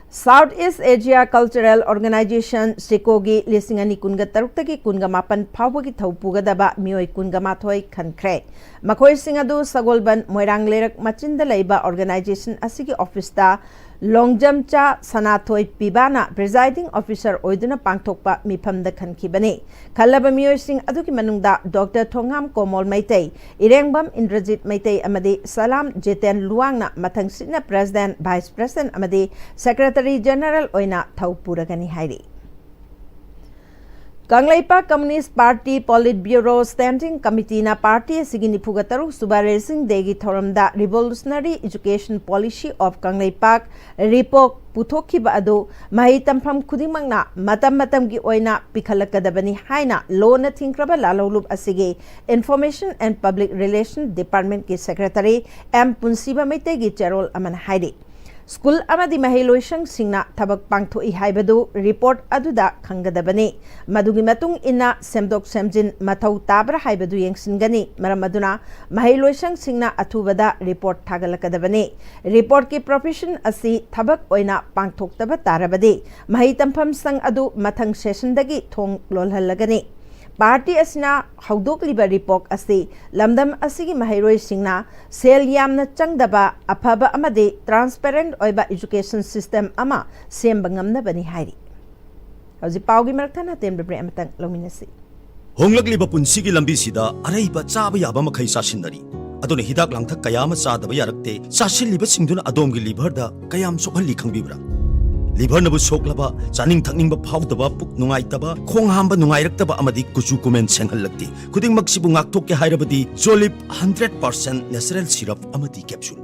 South East Asia Cultural Organization, ꯁꯤꯀꯣꯒꯤ ꯂꯤꯁꯤꯡ ꯑꯅꯤ ꯀꯨꯟꯒ ꯇꯔꯨꯛꯇꯒꯤ ꯀꯨꯟꯒ ꯃꯥꯄꯟ ꯐꯥꯎꯕꯒꯤ ꯊꯧ ꯄꯨꯒꯗꯕ ꯃꯤꯑꯣꯏ ꯀꯨꯟꯒ ꯃꯥꯊꯣꯏ ꯈꯟꯈ꯭ꯔꯦ꯫ ꯃꯈꯣꯏꯁꯤꯡ ꯑꯗꯨ ꯁꯒꯣꯜꯕꯟ ꯃꯣꯏꯔꯥꯡ ꯂꯩꯔꯛ ꯃꯆꯤꯟꯗ ꯂꯩꯕ organization ꯑꯁꯤꯒꯤ officeꯇ ꯂꯣꯡꯖꯝꯆꯥ ꯁꯅꯥꯊꯣꯏ ꯄꯤꯕꯥꯅ Presiding Officer ꯑꯣꯏꯗꯨꯅ ꯄꯥꯡꯊꯣꯛꯄ ꯃꯤꯐꯝꯗ ꯈꯟꯈꯤꯕꯅꯤ꯫ ꯈꯜꯂꯕ ꯃꯤꯑꯣꯏꯁꯤꯡ ꯑꯗꯨꯒꯤ ꯃꯅꯨꯡꯗ Doctor ꯊꯣꯉꯥꯝ ꯀꯣꯃꯣꯜ ꯃꯩꯇꯩ, ꯏꯔꯦꯡꯕꯝ ꯏꯟꯗ꯭ꯔꯖꯤꯠ ꯃꯩꯇꯩ ꯑꯃꯗꯤ ꯁꯂꯥꯝ ꯖꯤꯇꯦꯟ ꯂꯨꯋꯥꯡꯅ ꯃꯊꯪꯁꯤꯠꯅ President, Vice President ꯑꯃꯗꯤ Secretary General ꯑꯣꯏꯅ ꯊꯧ ꯄꯨꯔꯒꯅꯤ ꯍꯥꯏꯔꯤ꯫ Kangleipak Communist Party Politburo Standing Committeeꯅ party ꯑꯁꯤꯒꯤ ꯅꯤꯐꯨꯒ ꯇꯔꯨꯛ ꯁꯨꯕ Raising Dayꯒꯤ ꯊꯧꯔꯝꯗ Revolutionary Education Policy of Kangleipak, ꯔꯤꯄꯣꯛ, ꯄꯨꯊꯣꯛꯈꯤꯕ ꯑꯗꯨ ꯃꯍꯩ ꯇꯝꯐꯝ ꯈꯨꯗꯤꯡꯃꯛꯅ ꯃꯇꯝ ꯃꯇꯝꯒꯤ ꯑꯣꯏꯅ ꯄꯤꯈꯠꯂꯛꯀꯗꯕꯅꯤ ꯍꯥꯏꯅ ꯂꯣꯟꯅ ꯊꯤꯡꯈ꯭ꯔꯕ ꯂꯥꯂꯣꯡꯂꯨꯞ ꯑꯁꯤꯒꯤ Information and Public Relation Departmentꯀꯤ Secretary ꯑꯦꯝ ꯄꯨꯟꯁꯤꯕ ꯃꯩꯇꯩꯒꯤ ꯆꯦꯔꯣꯜ ꯑꯃꯅ ꯍꯥꯏꯔꯤ꯫ ꯁ꯭ꯀꯨꯜ ꯑꯃꯗꯤ ꯃꯍꯩꯂꯣꯏꯁꯪꯁꯤꯡꯅ ꯊꯕꯛ ꯄꯥꯡꯊꯣꯛꯏ ꯍꯥꯏꯕꯗꯨ report ꯑꯗꯨꯗ ꯈꯪꯒꯗꯕꯅꯤ꯫ ꯃꯗꯨꯒꯤ ꯃꯇꯨꯡ ꯏꯟꯅ ꯁꯦꯝꯗꯣꯛ ꯁꯦꯝꯖꯤꯟ ꯃꯊꯧ ꯇꯥꯕ꯭ꯔꯥ ꯍꯥꯏꯕꯗꯨ ꯌꯦꯡꯁꯤꯟꯒꯅꯤ꯫ ꯃꯔꯝ ꯑꯗꯨꯅ ꯃꯍꯩꯂꯣꯏꯁꯪꯁꯤꯡꯅ ꯑꯊꯨꯕꯗ report ꯊꯥꯒꯠꯂꯛꯀꯗꯕꯅꯤ꯫ Reportꯀꯤ provision ꯑꯁꯤ ꯊꯕꯛ ꯑꯣꯏꯅ ꯄꯥꯡꯊꯣꯛꯇꯕ ꯇꯥꯔꯕꯗꯤ ꯃꯍꯩ ꯇꯝꯐꯝ ꯁꯪ ꯑꯗꯨ ꯃꯊꯪ sessionꯗꯒꯤ ꯊꯣꯡ ꯂꯣꯜꯍꯜꯂꯒꯅꯤ꯫ Party ꯑꯁꯤꯅ ꯍꯧꯗꯣꯛꯂꯤꯕ ꯔꯤꯄꯣꯔꯠ ꯑꯁꯤ ꯂꯝꯗꯝ ꯑꯁꯤꯒꯤ ꯃꯍꯩꯔꯣꯏꯁꯤꯡꯅ ꯁꯦꯜ ꯌꯥꯝꯅ ꯆꯪꯗꯕ, ꯑꯐꯕ ꯑꯃꯗꯤ transparent ꯑꯣꯏꯕ education system ꯑꯃ ꯁꯦꯝꯕ ꯉꯝꯅꯕꯅꯤ ꯍꯥꯏꯔꯤ꯫ ꯍꯧꯖꯤꯛ ꯄꯥꯎꯒꯤ ꯃꯔꯛ ꯊꯠꯅ ꯑꯇꯦꯟꯕ break ꯑꯃꯇꯪ ꯂꯧꯃꯤꯟꯅꯁꯤ꯫ ꯍꯣꯡꯂꯛꯂꯤꯕ ꯄꯨꯟꯁꯤꯒꯤ ꯂꯝꯕꯤꯁꯤꯗ ꯑꯔꯩꯕ ꯆꯥꯕ ꯌꯥꯕ ꯃꯈꯩ ꯆꯥꯁꯤꯟꯅꯔꯤ꯫ ꯑꯗꯨꯅ ꯍꯤꯗꯥꯛ ꯂꯥꯡꯊꯛ ꯀꯌꯥ ꯑꯃ ꯆꯥꯗꯕ ꯌꯥꯔꯛꯇꯦ꯫ ꯆꯥꯁꯤꯜꯂꯤꯕꯁꯤꯡꯗꯨꯅ ꯑꯗꯣꯝꯒꯤ liverꯗ ꯀꯌꯥꯝ ꯁꯣꯛꯍꯜꯂꯤ ꯈꯪꯕꯤꯕ꯭ꯔꯥ? ꯂꯤꯚꯔꯅꯕꯨ ꯁꯣꯛꯂꯕ, ꯆꯥꯅꯤꯡ ꯊꯛꯅꯤꯡꯕ ꯐꯥꯎꯗꯕ, ꯄꯨꯛ ꯅꯨꯡꯉꯥꯏꯇꯕ, ꯈꯣꯡ ꯍꯥꯝꯕ ꯅꯨꯡꯉꯥꯏꯔꯛꯇꯕ ꯑꯃꯗꯤ ꯀꯨꯆꯨ ꯀꯨꯃꯦꯟ ꯁꯦꯡꯍꯜꯂꯛꯇꯦ꯫ ꯈꯨꯗꯤꯡꯃꯛꯁꯤꯕꯨ ꯉꯥꯛꯊꯣꯛꯀꯦ ꯍꯥꯏꯔꯕꯗꯤ ꯖꯣꯂꯤꯞ ꯍꯟꯗ꯭ꯔꯦꯠ ꯄꯥꯔꯁꯦꯟ ꯅꯦꯆꯔꯦꯜ ꯁꯤꯔꯞ ꯑꯃꯗꯤ capsule.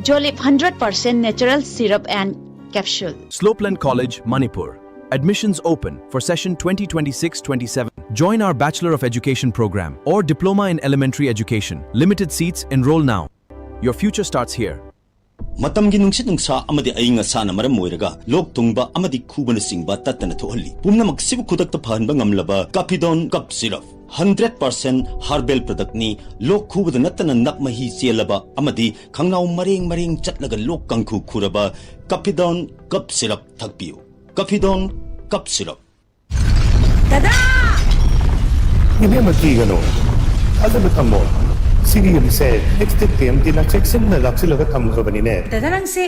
Jolip hundred percent natural syrup and capsule. Slopeland College, Manipur. Admissions open for session twenty twenty-six twenty-seven. Join our Bachelor of Education program or Diploma in Elementary Education. Limited seats, enroll now. Your future starts here. ꯃꯇꯝꯒꯤ ꯅꯨꯡꯁꯤꯠ ꯅꯨꯡꯁꯥ ꯑꯃꯗꯤ ꯑꯏꯪ ꯑꯁꯥꯅ ꯃꯔꯝ ꯑꯣꯏꯔꯒ ꯂꯣꯛ ꯊꯨꯡꯕ ꯑꯃꯗꯤ ꯈꯨꯕꯅꯆꯤꯡꯕ ꯇꯠꯇꯅ ꯊꯣꯛꯍꯜꯂꯤ꯫ ꯄꯨꯝꯅꯃꯛꯁꯤꯕꯨ ꯈꯨꯗꯛꯇ ꯐꯍꯟꯕ ꯉꯝꯂꯕ ꯀꯥꯐꯤꯗꯣꯟ ꯀꯞ ꯁꯤꯔꯞ ꯍꯟꯗ꯭ꯔꯦꯠ ꯄꯥꯔꯁꯦꯟ ꯍꯔꯕꯦꯜ ꯄ꯭ꯔꯗꯛꯅꯤ꯫ ꯂꯣꯛ ꯈꯨꯕꯗ ꯅꯠꯇꯅ ꯅꯞ ꯃꯍꯤ ꯆꯦꯜꯂꯕ ꯑꯃꯗꯤ ꯈꯪꯅꯥꯎ ꯃꯔꯦꯡ ꯃꯔꯦꯡ ꯆꯠꯂꯒ ꯂꯣꯛ ꯀꯥꯡꯈꯨ ꯈꯨꯔꯕ ꯀꯥꯐꯤꯗꯣꯟ ꯀꯞ ꯁꯤꯔꯞ ꯊꯛꯄꯤꯌꯨ꯫ ꯀꯥꯐꯤꯗꯣꯟ ꯀꯞ ꯁꯤꯔꯞ꯫ ꯗꯗꯥ! ꯏꯕꯦꯝꯃ, ꯀꯤꯒꯅꯨ, ꯊꯥꯖꯕ ꯊꯝꯃꯣ꯫ ꯁꯤꯒꯤ ꯌꯨꯝꯁꯦ ꯑꯦꯛꯁꯇꯤꯛ ꯇꯤ ꯑꯦꯝ ꯇꯤꯅ ꯆꯦꯛꯁꯤꯟꯅ ꯂꯥꯛꯁꯤꯜꯂꯒ ꯊꯝꯈ꯭ꯔꯕꯅꯤꯅꯦ꯫ ꯗꯗꯥ, ꯅꯪꯁꯦ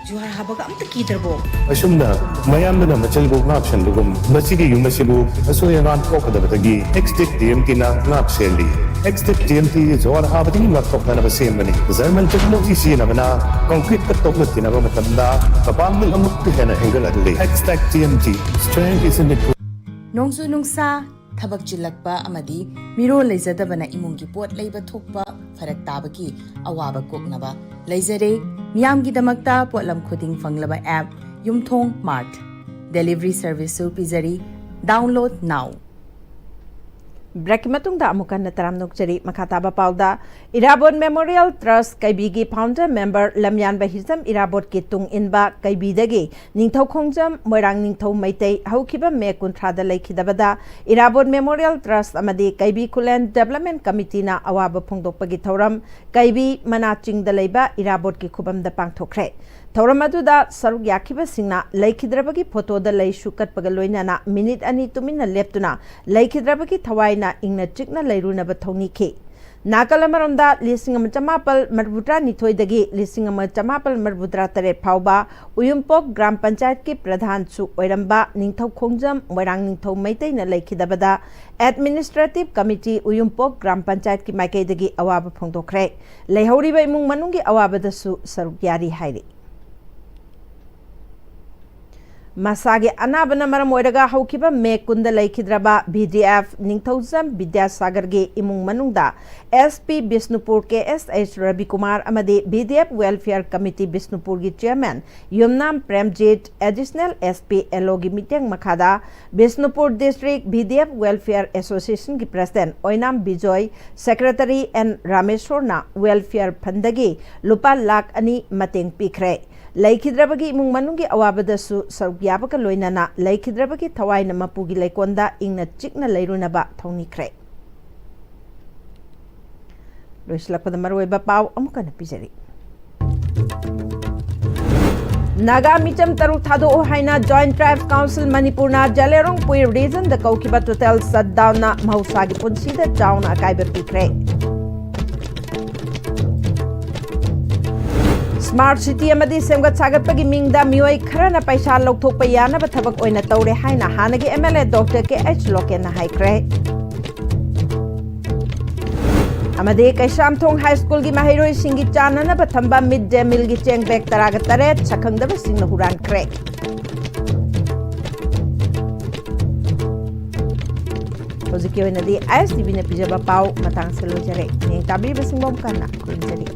ꯖꯨꯍꯥꯔ ꯍꯥꯕꯒ ꯑꯝꯇ ꯀꯤꯗ꯭ꯔꯕꯣ? ꯑꯁꯨꯝꯅ ꯃꯌꯥꯝꯗꯨꯅ ꯃꯆꯤꯜꯕꯨ ꯉꯥꯛ ꯁꯦꯟꯕꯒꯨꯝ, ꯃꯁꯤꯒꯤ ꯌꯨꯝ ꯑꯁꯤꯕꯨ ꯑꯁꯣꯏ ꯑꯉꯥꯝ ꯊꯣꯛꯀꯗꯕꯗꯒꯤ ꯑꯦꯛꯁꯇꯤꯛ ꯇꯤ ꯑꯦꯝ ꯇꯤꯅ ꯉꯥꯛ ꯁꯦꯜꯂꯤ꯫ ꯑꯦꯛꯁꯇꯤꯛ ꯇꯤ ꯑꯦꯝ ꯇꯤ ꯖꯨꯍꯥꯔ ꯍꯥꯕꯗꯒꯤ ꯉꯥꯛꯊꯣꯛꯅꯅꯕ ꯁꯦꯝꯕꯅꯤ꯫ ꯖꯔꯃꯟ ꯇꯦꯛꯅꯣꯂꯣꯖꯤ ꯁꯤꯖꯤꯟꯅꯕꯅ ꯀꯣꯟꯀ꯭ꯔꯤꯠꯀ ꯇꯣꯛꯅ ꯇꯤꯟꯅꯕ ꯃꯇꯝꯗ ꯃꯄꯥꯡꯒꯜ ꯑꯃꯨꯛꯀ ꯍꯦꯟꯅ ꯍꯦꯟꯒꯠꯍꯜꯂꯤ꯫ ꯑꯦꯛꯁꯇꯤꯛ T M T, strength is in the ꯅꯣꯡꯖꯨ ꯅꯨꯡꯁꯥ, ꯊꯕꯛ ꯆꯤꯜꯂꯛꯄ ꯑꯃꯗꯤ ꯃꯤꯔꯣꯜ ꯂꯩꯖꯗꯕꯅ ꯏꯃꯨꯡꯒꯤ ꯄꯣꯠ ꯂꯩꯕ ꯊꯣꯛꯄ ꯐꯔꯛ ꯇꯥꯕꯒꯤ ꯑꯋꯥꯕ ꯀꯣꯛꯅꯕ ꯂꯩꯖꯔꯦ꯫ ꯃꯤꯌꯥꯝꯒꯤꯗꯃꯛꯇ ꯄꯣꯠꯂꯝ ꯈꯨꯗꯤꯡ ꯐꯪꯂꯕ app ꯌꯨꯝꯊꯣꯡ ꯃꯥꯔꯠ꯫ Delivery service ꯁꯨ ꯄꯤꯖꯔꯤ꯫ Download now꯫ ꯕ꯭ꯔꯦꯛꯀꯤ ꯃꯇꯨꯡꯗ ꯑꯃꯨꯛ ꯍꯟꯅ ꯇꯔꯥꯝꯅ ꯑꯣꯛꯆꯔꯤ꯫ ꯃꯈꯥ ꯇꯥꯕ ꯄꯥꯎꯗ, ꯏꯔꯥꯕꯣꯠ ꯃꯦꯃꯣꯔꯤꯌꯦꯜ ꯇ꯭ꯔꯁ ꯀꯩꯕꯤꯒꯤ ꯐꯥꯎꯟꯗꯔ ꯃꯦꯝꯕꯔ ꯂꯝꯌꯥꯟꯕ ꯍꯤꯖꯝ ꯏꯔꯥꯕꯣꯠꯀꯤ ꯇꯨꯡ ꯏꯟꯕ ꯀꯩꯕꯤꯗꯒꯤ ꯅꯤꯡꯊꯧ ꯈꯣꯡꯖꯝ ꯃꯣꯏꯔꯥꯡ ꯅꯤꯡꯊꯧ ꯃꯩꯇꯩ ꯍꯧꯈꯤꯕ ꯃꯦ ꯀꯨꯟꯊ꯭ꯔꯥꯗ ꯂꯩꯈꯤꯗꯕꯗ ꯏꯔꯥꯕꯣꯠ ꯃꯦꯃꯣꯔꯤꯌꯦꯜ ꯇ꯭ꯔꯁ ꯑꯃꯗꯤ ꯀꯩꯕꯤ ꯈꯨꯂꯦꯟ ꯗꯦꯕꯂꯞꯃꯦꯟ ꯀꯃꯤꯇꯤꯅ ꯑꯋꯥꯕ ꯐꯣꯡꯗꯣꯛꯄꯒꯤ ꯊꯧꯔꯝ ꯀꯩꯕꯤ ꯃꯅꯥ ꯆꯤꯡꯗ ꯂꯩꯕ ꯏꯔꯥꯕꯣꯠꯀꯤ ꯈꯨꯕꯝꯗ ꯄꯥꯡꯊꯣꯛꯈ꯭ꯔꯦ꯫ ꯊꯧꯔꯝ ꯑꯗꯨꯗ ꯁꯔꯨꯛ ꯌꯥꯈꯤꯕꯁꯤꯡꯅ ꯂꯩꯈꯤꯗ꯭ꯔꯕꯒꯤ ꯐꯣꯇꯣꯗ ꯂꯩꯁꯨ ꯀꯠꯄꯒ ꯂꯣꯏꯅꯅ ꯃꯤꯅꯤꯠ ꯑꯅꯤ ꯇꯨꯃꯤꯟꯅ ꯂꯦꯞꯇꯨꯅ ꯂꯩꯈꯤꯗ꯭ꯔꯕꯒꯤ ꯊꯋꯥꯏꯅ ꯏꯪꯅ ꯆꯤꯛꯅ ꯂꯩꯔꯨꯅꯕ ꯊꯧꯅꯤꯈꯤ꯫ ꯅꯥꯀꯜ ꯑꯃꯔꯣꯝꯗ, ꯂꯤꯁꯤꯡ ꯑꯃ ꯆꯃꯥꯄꯜ ꯃꯔꯤꯐꯨꯇꯔꯥꯅꯤꯊꯣꯏꯗꯒꯤ ꯂꯤꯁꯤꯡ ꯑꯃ ꯆꯃꯥꯄꯜ ꯃꯔꯤꯐꯨꯇꯔꯥ ꯇꯔꯦꯠ ꯐꯥꯎꯕ ꯎꯌꯨꯝꯄꯣꯛ ꯒ꯭ꯔꯥꯝ ꯄꯟꯆꯥꯌꯠꯀꯤ ꯄ꯭ꯔꯙꯥꯟꯁꯨ ꯑꯣꯏꯔꯝꯕ ꯅꯤꯡꯊꯧ ꯈꯣꯡꯖꯝ ꯃꯣꯏꯔꯥꯡ ꯅꯤꯡꯊꯧ ꯃꯩꯇꯩꯅ ꯂꯩꯈꯤꯗꯕꯗ ꯑꯦꯗꯃꯤꯅꯤꯁꯇ꯭ꯔꯦꯇꯤꯚ ꯀꯃꯤꯇꯤ ꯎꯌꯨꯝꯄꯣꯛ ꯒ꯭ꯔꯥꯝ ꯄꯟꯆꯥꯌꯠꯀꯤ ꯃꯥꯏꯀꯩꯗꯒꯤ ꯑꯋꯥꯕ ꯐꯣꯡꯗꯣꯛꯈ꯭ꯔꯦ꯫ ꯂꯩꯍꯧꯔꯤꯕ ꯏꯃꯨꯡ ꯃꯅꯨꯡꯒꯤ ꯑꯋꯥꯕꯗꯁꯨ ꯁꯔꯨꯛ ꯌꯥꯔꯤ ꯍꯥꯏꯔꯤ꯫ ꯃꯁꯥꯒꯤ ꯑꯅꯥꯕꯅ ꯃꯔꯝ ꯑꯣꯏꯔꯒ ꯍꯧꯈꯤꯕ ꯃꯦ ꯀꯨꯟꯗ ꯂꯩꯈꯤꯗ꯭ꯔꯕ ꯚꯤ ꯗꯤ ꯑꯦꯐ ꯅꯤꯡꯊꯧꯖꯝ ꯕꯤꯗ꯭ꯌꯥꯁꯥꯒꯔꯒꯤ ꯏꯃꯨꯡ ꯃꯅꯨꯡꯗ ꯑꯦꯁ ꯄꯤ ꯕꯤꯁꯅꯨꯄꯨꯔ ꯀꯦ ꯑꯦꯁ ꯑꯩꯆ ꯔꯕꯤꯀꯨꯃꯥꯔ ꯑꯃꯗꯤ V D F welfare committee ꯕꯤꯁꯅꯨꯄꯨꯔꯒꯤ chairman Yumnam Premjit, additional S P L ꯑꯣꯒꯤ ꯃꯤꯠꯌꯦꯡ ꯃꯈꯥꯗ Bishnupur district V D F welfare ꯑꯦꯁꯣꯁꯤꯌꯦꯁꯟꯒꯤ president Oinam Bijoy, secretary N ꯔꯥꯃꯦꯁꯣꯔꯅ ꯋꯦꯜꯐꯤꯌꯔ ꯐꯟꯗꯒꯤ ꯂꯨꯄꯥ ꯂꯥꯈ ꯑꯅꯤ ꯃꯇꯦꯡ ꯄꯤꯈ꯭ꯔꯦ꯫ ꯂꯩꯈꯤꯗ꯭ꯔꯕꯒꯤ ꯏꯃꯨꯡ ꯃꯅꯨꯡꯒꯤ ꯑꯋꯥꯕꯗꯁꯨ ꯁꯔꯨꯛ ꯌꯥꯕꯒ ꯂꯣꯏꯅꯅ ꯂꯩꯈꯤꯗ꯭ꯔꯕꯒꯤ ꯊꯋꯥꯏꯅ ꯃꯄꯨꯒꯤ ꯂꯩꯀꯣꯜꯗ ꯏꯪꯅ ꯆꯤꯛꯅ ꯂꯩꯔꯨꯅꯕ ꯊꯧꯅꯤꯈ꯭ꯔꯦ꯫ ꯂꯣꯏꯁꯤꯜꯂꯛꯄꯗ ꯃꯔꯨꯑꯣꯏꯕ ꯄꯥꯎ ꯑꯃꯨꯛ ꯍꯟꯅ ꯄꯤꯖꯔꯤ꯫ ꯅꯥꯒꯥ ꯃꯤꯆꯝ ꯇꯔꯨꯛ ꯊꯥꯗꯣꯛꯎ ꯍꯥꯏꯅ Joint Tribes Council ꯃꯅꯤꯄꯨꯔꯅ ꯖꯂꯦꯔꯣꯡ ꯄꯨꯏ ꯔꯤꯖꯟꯗ ꯀꯧꯈꯤꯕ ꯇꯣꯇꯦꯜ ꯁꯠꯗꯥꯎꯟꯅ ꯃꯍꯧꯁꯥꯒꯤ ꯄꯨꯟꯁꯤꯗ ꯆꯥꯎꯅ ꯑꯀꯥꯏꯕ ꯄꯤꯈ꯭ꯔꯦ꯫ ꯁ꯭ꯃꯥꯔꯠ ꯁꯤꯇꯤ ꯑꯃꯗꯤ ꯁꯦꯝꯒꯠ ꯁꯥꯒꯠꯄꯒꯤ ꯃꯤꯡꯗ ꯃꯤꯑꯣꯏ ꯈꯔꯅ ꯄꯩꯁꯥ ꯂꯧꯊꯣꯛꯄ ꯌꯥꯅꯕ ꯊꯕꯛ ꯑꯣꯏꯅ ꯇꯧꯔꯦ ꯍꯥꯏꯅ ꯍꯥꯟꯅꯒꯤ M L A doctor K H ꯂꯣꯀꯦꯟꯅ ꯍꯥꯏꯈ꯭ꯔꯦ꯫ ꯑꯃꯗꯤ ꯀꯩꯁꯥꯝꯊꯣꯡ ꯍꯥꯏ ꯁ꯭ꯀꯨꯜꯒꯤ ꯃꯍꯩꯔꯣꯏꯁꯤꯡꯒꯤ ꯆꯥꯅꯅꯕ ꯊꯝꯕ ꯃꯤꯗ ꯗꯦ ꯃꯤꯜꯒꯤ ꯆꯦꯡ ꯕꯦꯒ ꯇꯔꯥꯒ ꯇꯔꯦꯠ ꯁꯛꯈꯪꯗꯕꯁꯤꯡꯅ ꯍꯨꯔꯥꯟꯈ꯭ꯔꯦ꯫ ꯍꯧꯖꯤꯛꯀꯤ ꯑꯣꯏꯅꯗꯤ ꯑꯥꯏ ꯑꯦꯁ ꯇꯤ ꯚꯤꯅ ꯄꯤꯖꯕ ꯄꯥꯎ ꯃꯇꯥꯡꯁꯤꯗ ꯂꯣꯏꯖꯔꯦ꯫ ꯍꯌꯦꯡ ꯇꯥꯕꯤꯔꯤꯕꯁꯤꯡꯕꯨ ꯑꯃꯨꯛ ꯍꯟꯅ ꯈꯨꯔꯨꯝꯖꯔꯤ꯫